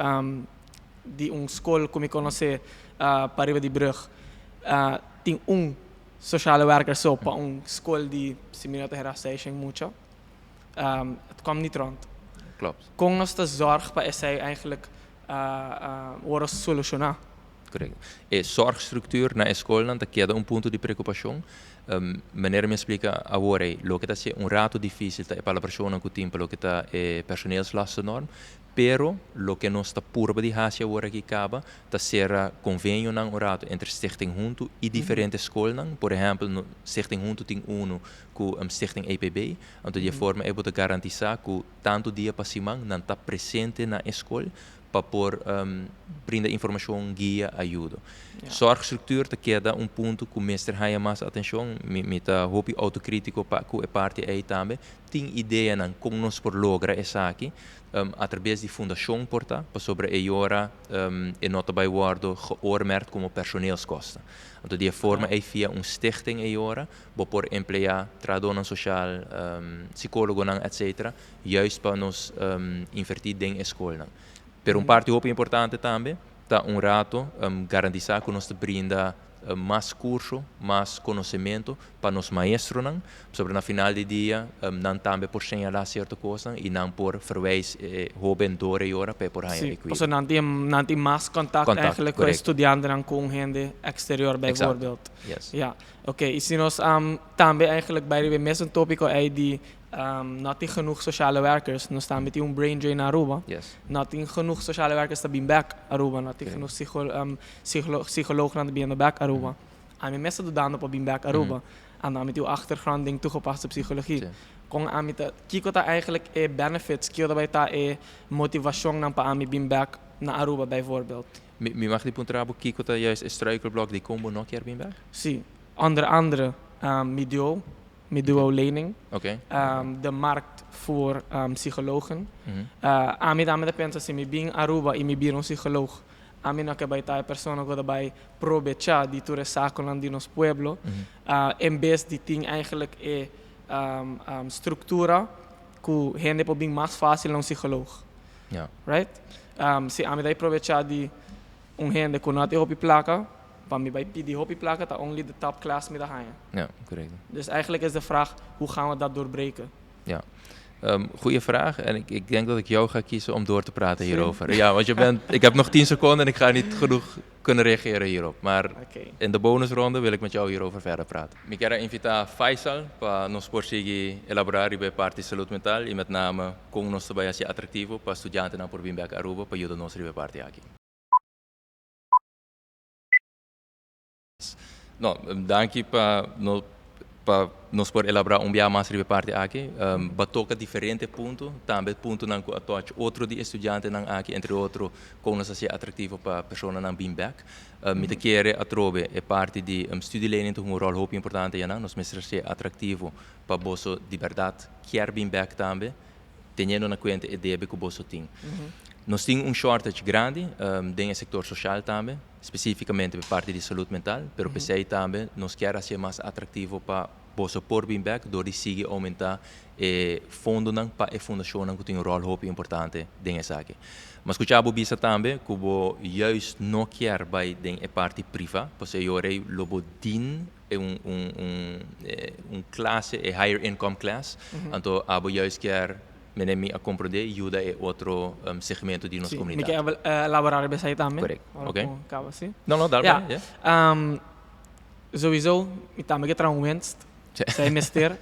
di un skol ku mi konosé pariba di brug tin un sociale werker so pa un skol di si mi no ta hera seishen mucha. Het komt niet rond. Klopt. Kon nos ta zorg pa esei eigenlijk worde solushoná? Korekto. E zorgstructuur na e skolnan ta keda un punto di preokupashon. Manera mi a splika awor ei, loke ta hasié un rato difísil ta e palabrashonnan ku tin pa loke ta e personeelslastennorm. Pero loke nos ta purba di hasi awor aki kaba ta sera konvenionan un rato entre Stichting Huntu i diferente skolnan. Por ehèmpel, Stichting Huntu tin unu ku Stichting EPB. Anto di e forma ei bo ta garantisá ku tantu dia pa siman nan ta presente na e skol. Pa por brinda informacion, guia, ayudo. Zorgstructuur ta keda un punto cu mester haya mas atencion. Mi ta hopi autocritico pa cu e parti ey tambe. Tin ideanan con nos por logra esaki a traves di fundacion por ta, pasobra e ora e no ta bay wordo geoormerkt como personeelskosten. Anto di e forma ey via un stichting e ora bo por emplea trahadornan social, psicologonan etc. Juist pa nos inverti den e scolnan. Pero un parti hopi importante tambe ta un rato garantisa cu nos ta brinda mas curso, mas conocemento pa nos maestronan, pasobra na final di dia nan tambe por señala cierto cosnan y nan por verwijs e hoben door e ora pa e por haya e cuido. Pasobra nan tin mas contact eigenlijk cu e studiantenan cu un hende exterior bijvoorbeeld. Yes. Ja, oké. Y si nos tambe eigenlijk bay riba e mesun topico ey di No tin genoeg sociale werkers. Nos tambe tin un brain drain na Aruba. No tin genoeg sociale werkers ta bin bek Aruba. No tin genoeg psycholoognan ta biniendo bek Aruba. Ami mes ta dudando pa bin bek Aruba. Anto ami tin un achtergrond den toegepaste psychologie. Kon ami ta, kiko ta eigenlijk e benefits, kiko ta bai ta e motivacionnan pa ami bin bek na Aruba bijvoorbeeld? Mi mag di puntra bo kiko ta juist e struikelblok di kon bo no kier bin bek? Si. Onder andere mi duo. Mi duo lening. De markt voor psychologen. Ami tambe ta pensa si mi bin Aruba y mi bira un psycholoog, ami no ke bai ta e persona ku ta bai probecha di tur e sakonan di nos pueblo, en bes di tin eigenlijk e struktura ku hende por bin mas fácil na un psycholoog. Right? Si ami ta bai probecha di un hende ku no tin hopi plaka, Pa mi bai pidi hopi placa ta only de top class mi ta haña. Ja, correcto. Dus eigenlijk is de vraag, hoe gaan we dat doorbreken? Ja, goeie vraag. En ik denk dat ik jou ga kiezen om door te praten hierover. Ja, want je bent, ik heb nog 10 seconden en ik ga niet genoeg kunnen reageren hierop. Maar in de bonusronde wil ik met jou hierover verder praten. Mi kier a invita Faisal pa nos por sigui elabora riba e parti salud mental y met name con nos ta bay haci atractivo pa studiantenan por bin bek Aruba pa yuda nos riba e parti aki. No, danki pa no pa nos por elaborá un bia mas riba e parti aki. Bo a toka diferente punto, tambe puntonan ku a touch otro di e studiantenan aki, entre otro kon nos hasié atraktivo pa personanan bin bèk. Mi ta kere atrobe e parti di studielening ta hunga un ròl hopi importante ayanan. Nos mester hasié atraktivo pa boso di bèrdat kier bin bèk tambe. Teniendo na kuenta e debe ku boso tin. Nos tin un shortage grandi den e sektor soshal tambe, spesífikamente pa e parti di salud mental, pero p'esei tambe nos kier hasié mas atraktivo pa boso por bin bèk dor di sigui oumentá e fondonan pa e fundashonnan ku tin un ròl hopi importante den esaki. Mi a skuchá bo bisa tambe ku bo juist no kier bai den e parti privá, pasobra e ora ei lo bo din un un un un clase, e higher income class, anto abo juist kier mene mi a comprende yuda e otro segmento di nos Sí, mi comunidad. ke elaborar riba esei tambe. Correct, Ora ok. ku kaba, sí. No, no, dal Ja, bai, ja. Sowieso, mi tambe ke traha un winst. Sí. Esei mester.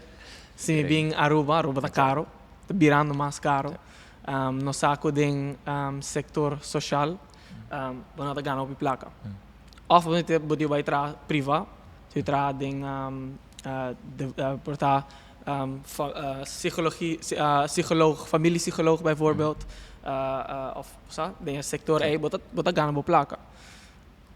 Si mi Correct. bin Aruba, Aruba ta Exacto. caro, ta birando mas caro. Sí. Nos sa ku den sector social, bo no ta gana hopi placa. Of bo ta bo tin bai traha priva, si traha den por ta psicologie, psicoloog, familiepsicoloog bijvoorbeeld, of sa, den e sector ey bo ta bo ta gana bo placa.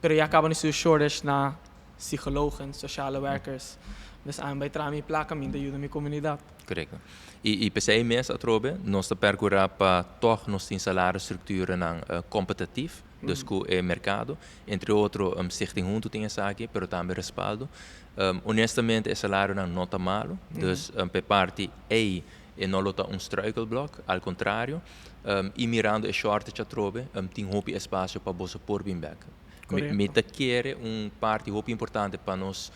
Pero ya caba nos tin shortage na psicologen, sociale werkers. Dus ami bai traha mi placa, mi ta yuda mi comunidad. Correcto. Y y p'esey mes atrobe nos ta percura pa tog nos tin salarisstructurennan competitief. Dus ku e merkado, entre otro Stichting Huntu tin esaki, pero tambe Respaldo. Honestamente e salarionan no ta malu, dus pa e parti ei e no lo ta un struikelblok, al kontrario. I mirando e shortage atrobe, tin hopi espasio pa boso por bin bèk. Mi ta kere un parti hopi importante pa nos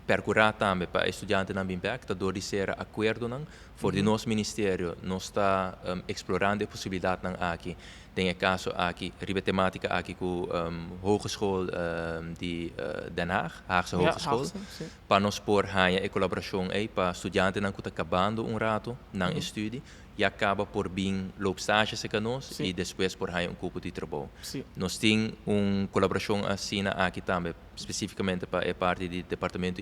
perkurá tambe pa e studiantenan bin bèk ta dor di sera akuerdonan. For di nos ministerio nos ta eksplorando e posibilidatnan aki. Den e kaso aki riba e tematika aki ku Hogeschool di Den Haag, Haagse Hogeschool, pa nos por haña e kolaborashon ei pa studiantenan ku ta kabando un rato nan e studi ya kaba por bin loop stage serka nos i despues por haña un kupo di trabou. Nos tin un kolaborashon asina aki tambe spesifikamente pa e parti di departamento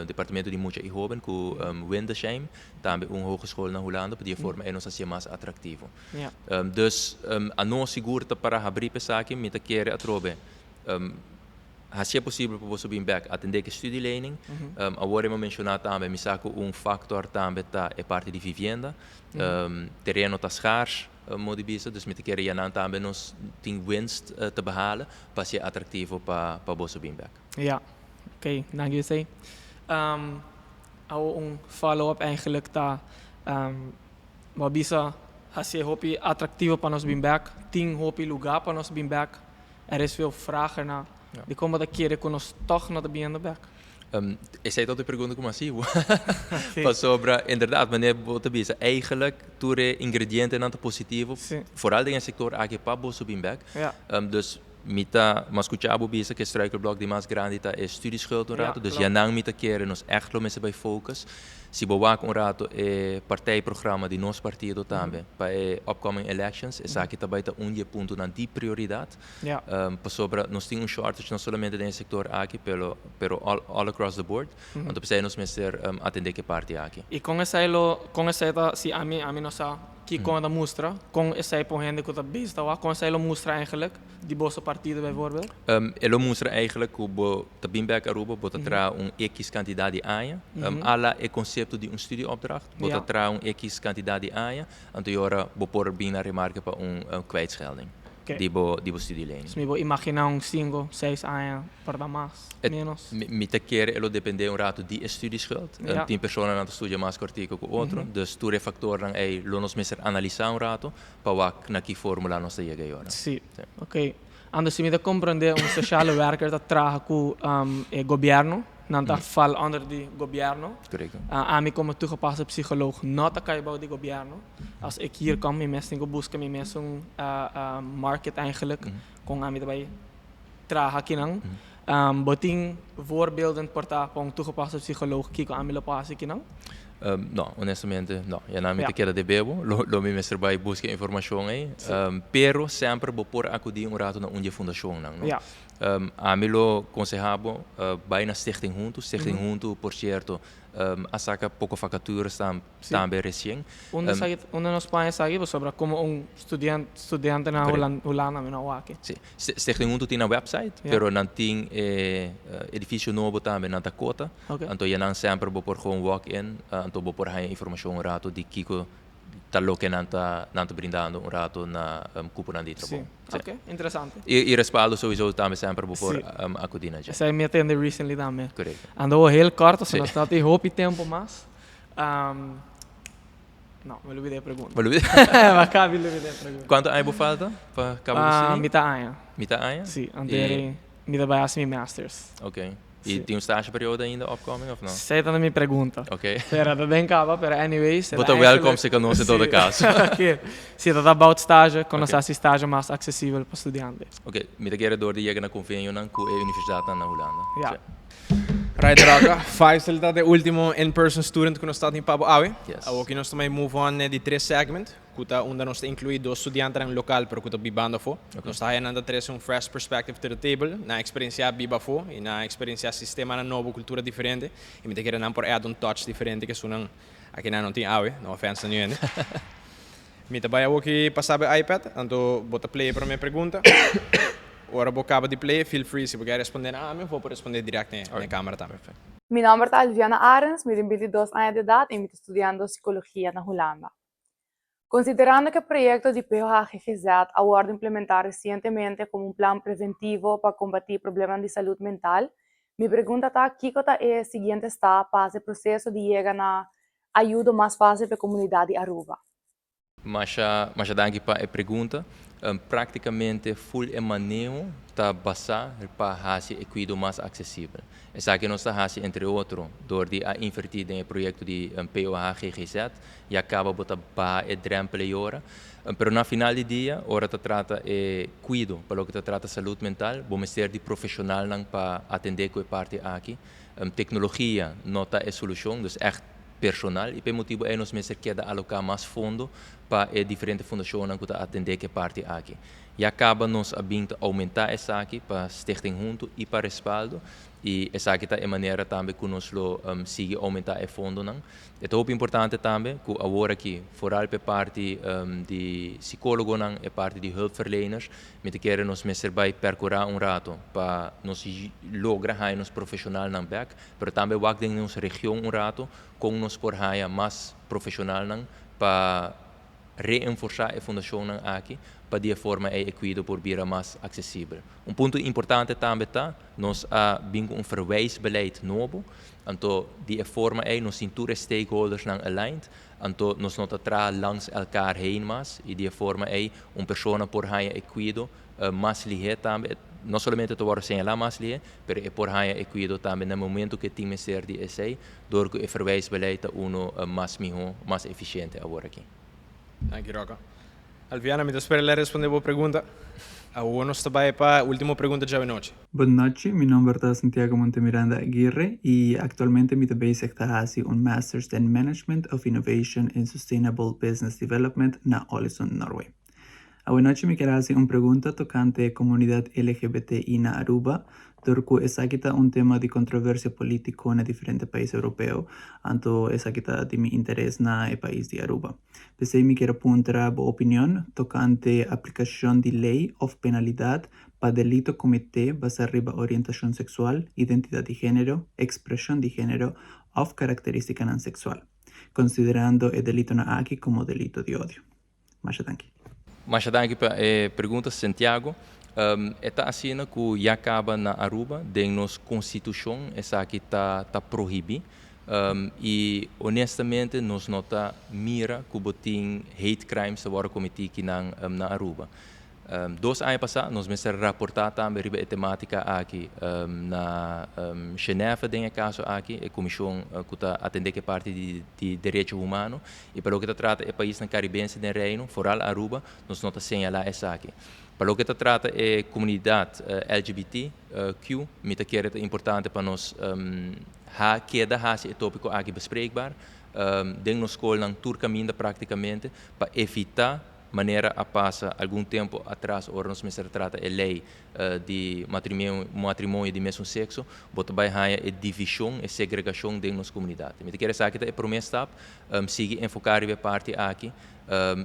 departamento di mucha i hoben ku Windesheim, tambe un hogeschool na Hulanda pa di e forma ei nos hasié mas atraktivo. Dus, Anos sigur ta para habri pa esaki, mi ta kere atrobe haci e posibel pa boso bin bek atende cu e studielening. Awor e mi a menciona tambe, mi sa cu un factor tambe ta e parti di vivienda. Tereno ta schaars, mo di bisa, dus mi ta kere ya nan tambe nos tin winst te behala pa haci e atractivo pa pa boso bin bek. Ja, oké, dank u esey. Awo un follow up eigenlijk ta, bo a bisa haci e hopi atractivo pa nos bin bek, tin hopi lugar pa nos bin bek, er is veel vraag erna. Dikon bo ta kere ku nos tòg no ta biniendo bèk? Esei ta otro pregunta ku mi a hasi bo. Pasobra inderdat manera bo ta bisa eigenlijk tur e ingredientenan ta positivo foral den e sektor aki pa boso bin bèk. Dus mi ta mi a skucha bo bisa ku e struikelblok di mas grandi ta e studieschuld un rato. Dus yanan mi ta kere nos ègt lo mester bai focus. Si bo wak un rato e partijprogramma di nos partido tambe pa e upcoming elections esaki ta bai ta un di e puntonan di prioridat. Pasobra nos tin un shortage no solamente den e sector aki, pero pero all all across the board. Anto p'esei nos mester atende ku e parti aki. I kon esei lo, kon esei ta, si ami, ami no sa kiko ta mustra, kon esei pa un hende ku ta bezig ta wak, kon esei lo mustra eigenlijk di boso partido bijvoorbeeld? E lo mustra eigenlijk ku bo ta bin bek Aruba, bo ta traha un ekis kantidat di aña, a la e konsepto di un studieopdracht, bo ta traha un ekis kantidat di aña, anto e ora bo por bin na remarke pa un kwijtschelding. Di bo di bo studielening. Mi por imaginá un sinku, seis aña por ta mas, ménos. Mi ta kere e lo dependé un ratu di e studieschuld. Tin personanan ta studia mas kòrtiku ku otro, dus tur e faktornan ei lo nos mester analisá un ratu pa wak na ki fórmula nos ta yega e ora. Sí, oké. Anto si mi ta komprendé un sociale werker ta traha ku e gobièrnu, nan ta val ònder di gobièrnu. Korekto. Ami komo toegepaste psycholoog no ta kai bou di gobièrnu. Als ik hier kom, mi mes tin ku buska mi mesun market eigenlijk, kon ami ta bai traha akinan. Bo tin voorbeelden por ta pa un toegepaste psycholoog kiko ami lo por hasi akinan? No, honestamente no. Ya nan mi ta keda debe bo. Lo mi mester bai buska informashon ei. Pero semper bo por akudí un rato na un di e fundashonnan, no? Ami lo konsehá bo bai na Stichting Huntu. Stichting Huntu, por sierto, a saka poko vakatures tambe resien. Unda esaki, unda nos por haña esaki? Pasobra komo un studiant, studiante na Hulanda mi no a wak. Si. Stichting Huntu tin nan website, pero nan tin e edifisio nobo tambe na Dakota. Anto ya nan semper bo por gewoon walk in, anto bo por haña informashon un rato di kiko ta loke nan ta nan ta brindando un rato na kuponan di trabou. Si. Ok, interesante. I respaldo souiso tambe semper bo por akudí na dje. Esei mi a tende recently tambe. Korekto. Ando bo heel kort, pasobra nos no tin hopi tempu mas. No, mi lubida e pregunta. Bo lubida? Mi a kaba di lubida e pregunta. Kuantu aña bo falta pa kaba bo studie? Mita aña. Mita aña? Si, anto mi ta bai hasi mi masters. Ok. I tin un stage periodo ainda upcoming of no? Esei ta mi pregunta. Ok. Pero ta den kaba, pero anyways. Bo ta welkom si ka nos en todo caso. Ok. Si ta about stage, kon nos hasi stage mas aksesibel pa studiante. Ok. Mi ta kere dor di yega na konvenionan ku e universidatnan na Hulanda. Ja. Right Rocco, Faisal ta de ultimo in-person student ku nos ta tin pa bo awe. Yes. Awoki nos ta mai move on na e di tres segment, ku ta unda nos ta inclui dos studiantenan lokal pero ku ta bibando afó. Nos ta haya nan ta trese un fresh perspective to the table, nan a experiencia biba afó i nan a experiencia sistemanan nobo, cultura diferente i mi ta kere nan por add un touch diferente ku esunnan aki nan no tin awe, no offense na niun hende. Mi ta bai awoki pasa bo e iPad, anto bo ta play e prome pregunta. Ora bo kaba di play, feel free si bo kier responde na ami of bo por responde direct na e camera tambe. Mi nomber ta Alviana Arends, mi tin bintidos aña di edat i mi ta studiando Psicologia na Hulanda. Considerando cu e proyecto di POHGGZ a wordo implementa recientemente como un plan preventivo pa combati problemanan di salud mental, mi pregunta ta kico ta e siguiente stap pa haci e proceso di yega na ayudo mas fácil pa e comunidad di Aruba. Masha masha danki pa e pregunta. Práktikamente ful e maneho ta basá pa hasi e kuido mas aksesibel. Esaki nos ta hasi entre otro dor di a invertí den e proyekto di POH-GGZ, ya kaba bo ta baha e drèmpel ei ora. Pero na final di dia, ora ta trata e kuido pa loke ta trata salud mental, bo mester di profeshonalnan pa atendé ku e parti aki. Teknologia no ta e solushon, dus ègt personal i pa e motibu ei nos mester keda aloká mas fondo pa e diferente fundashonnan ku ta atendé ku e parti aki. Ya caba nos a bin ta aumenta esaki pa Stichting Hunto y pa Respaldo y esaki ta e manera tambe cu nos lo sigui aumenta e fondonan. E ta hopi importante tambe cu awor aki, vooral p'e parti di psicologonan, e parti di hulpverleners, mi ta kere nos mester bay percura un rato pa nos logra haya nos profesionalnan bek, pero tambe wak den nos region un rato con nos por haya mas profesionalnan pa reenforsá e fundashonnan aki pa di e forma ei e kuido por bira mas aksesibel. Un punto importante tambe ta, nos a bin ku un verwijsbeleid nobo, anto di e forma ei nos tin tur e stakeholdersnan aligned, anto nos no ta traha langs elkaar heen mas i di e forma ei un persona por haña e kuido mas lihé tambe, no solamente ta wòrdu señalá mas lihé, pero e por haña e kuido tambe na momento ku e tin mester di esei. Dor ku e verwijsbeleid ta uno mas mihó, mas efisiente awor aki. Danki Rocco. Alviana, mi ta spera el responde bo pregunta. Awor nos ta bai pa ultimo pregunta djawe nochi. Bon nochi, mi nomber ta Santiago Montemiranda Aguirre y actualmente mi ta bezig ta haci un Masters den Management of Innovation in Sustainable Business Development na Ålesund, Norway. Awe nochi mi kier haci un pregunta tocante e comunidad LGBTI na Aruba, dor cu esaki ta un tema di controversia politico na diferente pais europeo, anto esaki ta di mi interes na e pais di Aruba. P'esey mi kier a puntra bo opinion tocante aplicacion di ley of penalidad pa delito comete basa riba orientacion sexual, identidad di genero, expresion di genero of caracteristicanan sexual, considerando e delitonan aki como delito di odio. Masha danki. Masha danki pa e pregunta Santiago. E ta asina ku ya kaba na Aruba den nos konstitushon esaki ta ta prohibí i honestamente nos no ta mira ku bo tin hate crimes ta wòrdu kometí kinan na Aruba. Dos aña pasá nos mester raportá tambe riba e temátika aki na Genève den e kaso aki, e komishon ku ta atendé ku e parti di derecho humano. I pa loke ta trata e paisnan karibense den Reino, foral Aruba, nos no ta señalá esaki. Pa loke ta trata e komunidat LGBTQ, mi ta kere ta importante pa nos ha keda hasi e tópiko aki bespreekbaar den nos skolnan tur kaminda práktikamente pa evitá Manera a pasa algun tempu atras ora nos mester a trata e lei di matrimonio di mesun sekso, bo ta bai haña e divishon, e segregashon den nos komunidat. Mi ta kere esaki ta e promé stap, sigui enfoká riba e parti aki,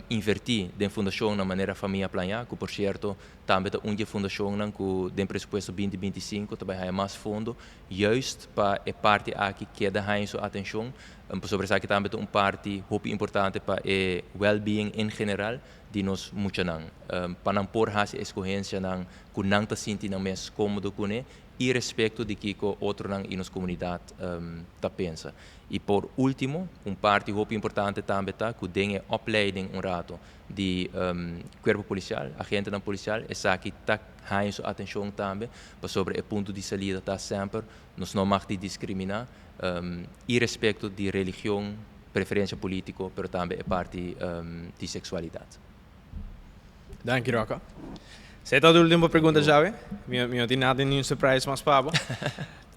invertí den fundashonnan manera Famia Plañá, ku por sierto tambe ta un di e fundashonnan ku den presupuesto binti 25 ta bai haña mas fondo juist pa e parti aki keda haña su atenshon. Pasobra esaki tambe ta un parti hopi importante pa e well-being en general di nos muchanan. Pa nan por hasi escogencianan cu nan ta sinti nan mes comodo cune irespecto di kico otronan y nos comunidad ta pensa. Y por ultimo, un parti hopi importante tambe ta cu den e opleiding un rato di cuerpo policial, agentenan policial, esaki ta haña su atencion tambe pasobra e punto di salida ta semper Nos no mag di diskriminá irespekto di religion, preferensia polítiko, pero tambe e parti di seksualidat. Danki Rocco. Esei ta ultimo pregunta djawe. Mi no tin nada niun surprise mas pa bo.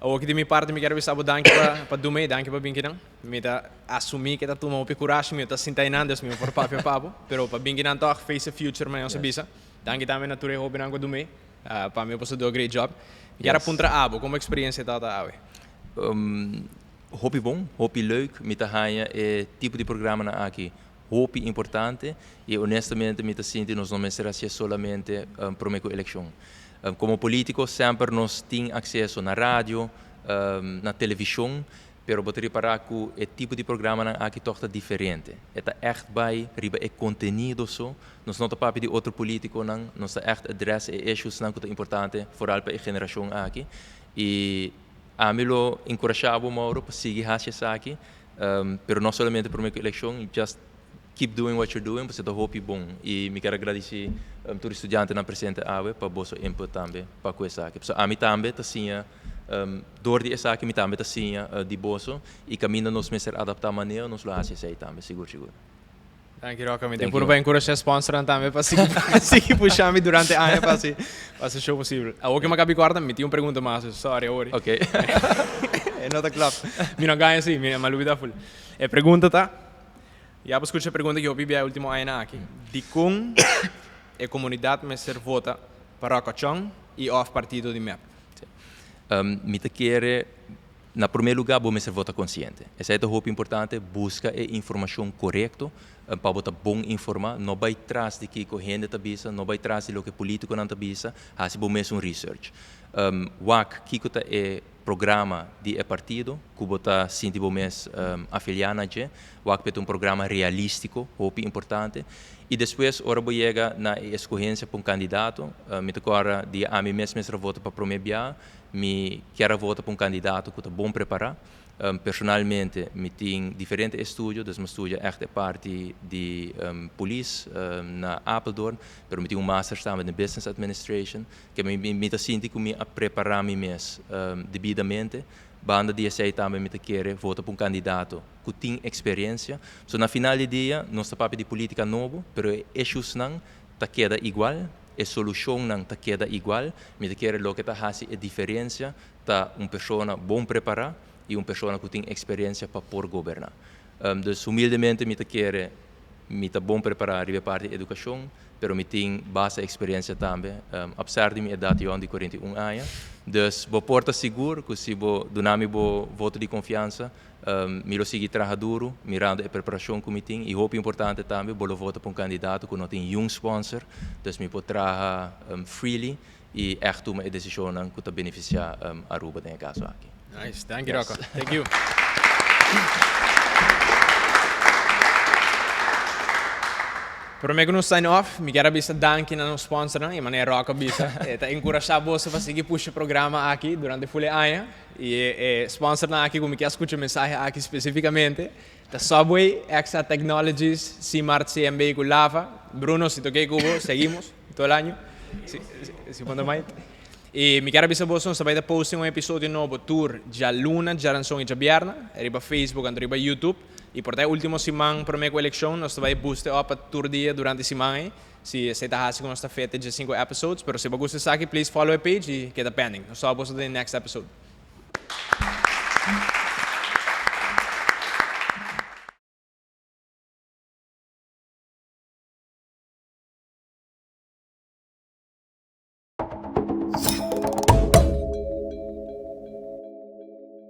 Awoki di mi parti mi kier bisa bo danki pa duna i danki pa bin kinan. Mi ta asumí ke ta tuma hopi kurashi, mi no ta sinta einan dus mi no por papia pa bo. Pero pa bin kinan tòg, face the future manera nos a bisa. Danki tambe na tur e hobennan ku a duna ei. Pa mi bo a do a great job. Mi kier a puntra abo, como experiencia tabata awe? Hopi bon, hopi leuk. Mi ta haña e tipo di programanan aki hopi importante y honestamente mi ta sinti nos no mester hacié solamente prome cu eleccion. Como politico semper nos tin acceso na radio, na television, Pero bo ta ripará ku e tipo di programanan aki tòg ta diferente. E ta ègt bai riba e kontenido so. Nos no ta papia di otro polítikonan, nos ta ègt address e issuesnan ku ta importante foral pa e generashon aki. I ami lo enkurashá bo, Mauro, pa sigui hasi esaki, pero no solamente promé ku elekshon, just keep doing what you're doing pasobra ta hopi bon. I mi kier a gradisí tur e studiantenan presente awe pa boso input tambe pa ku esaki. Pasobra ami tambe ta siña. Dor di esaki mi tambe ta siña di boso y caminda nos mester adapta manera nos lo haci esey tambe sigur sigur. Danki Rocco, mi tin puru pa enkurashá sponsornan tambe pa sigui pusha mi durante aña pa hasi pa hasi show posibel. Awor ke mi a kabi kòrda mi tin un pregunta mas, sorry awor. Ok. E no ta klap. Mi no gaña si, mi a lubida ful. E pregunta ta, ya bo skucha e pregunta ki hopi bia e ultimo añanan aki, dikon. e comunidad mester vota pa Rocco Chong y of partido di mep? Mi ta kere, na prome lugar bo mester vota consciente. Esey ta hopi importante, busca e informacion corecto pa bo ta bon informa. No bay tras di kico hende ta bisa, no bay tras di loke politiconan ta bisa, haci bo mes un research. Wak kico ta e programa di e partido ku bo ta sinti bo mes afiliá na dje. Wak p'e ta un programa realístiko, hopi importante. I despues ora bo yega na e eskohensia pa un kandidato, mi ta kòrda di ami mes mester a vota pa promé biaha, mi kier a vota pa un kandidato ku ta bon prepará. Personalmente mi tin diferente estudio, dus mi a studia ègt e parti di polis na Apeldoorn, pero mi tin un masters tambe den business administration. Ke mi mi ta sinti ku mi a prepará mi mes debidamente. Banda di esei tambe mi ta kere vota pa un kandidato ku tin eksperensia. So na final di dia nos ta papia di polítika nobo, pero e issuesnan ta keda igual, e solushonnan ta keda igual. Mi ta kere loke ta hasi e diferensia ta un persona bon prepará i un persona ku tin eksperensia pa por goberná. Dus humildemente mi ta kere mi ta bon prepará riba e parti di edukashon, pero mi tin basta eksperensia tambe, apesar di mi edat yòn di 41 aña. Dus bo por ta sigur ku si bo duna mi bo voto di konfiansa, mi lo sigui traha duru mirando e preparashon ku mi tin. I hopi importante tambe, bo lo vota pa un kandidato ku no tin yun sponsor, dus mi por traha freely i ègt tuma e desishonnan ku ta benefisiá Aruba den e kaso aki. Nice, thank you Rocco. Thank you. Prome ku nos sign off, mi kier a bisa danki na nos sponsornan, e manera Rocco a bisa, e ta enkurashá boso pa sigui pusha e programa aki durante ful e aña. I e sponsornan aki ku mi kier skucha e mensahe aki spesifikamente ta Subway, Exa Technologies, Simart CMB ku Lava. Bruno, si ta oke ku bo, seguimos todo el año. Si, si bo no mind. I mi kier a bisa boso, nos ta bai ta posting un episodio nobo tur djaluna, djaranson i djabièrnè riba Facebook anto riba YouTube. I por ta e ultimo siman promé ku elekshon nos ta bai boost e op pa tur dia durante e siman ei. Si esei ta hasi ku nos ta fete djesinku episodes. Pero si bo gusta esaki please follow e page i keda pending. Nos ta wak boso den e next episode.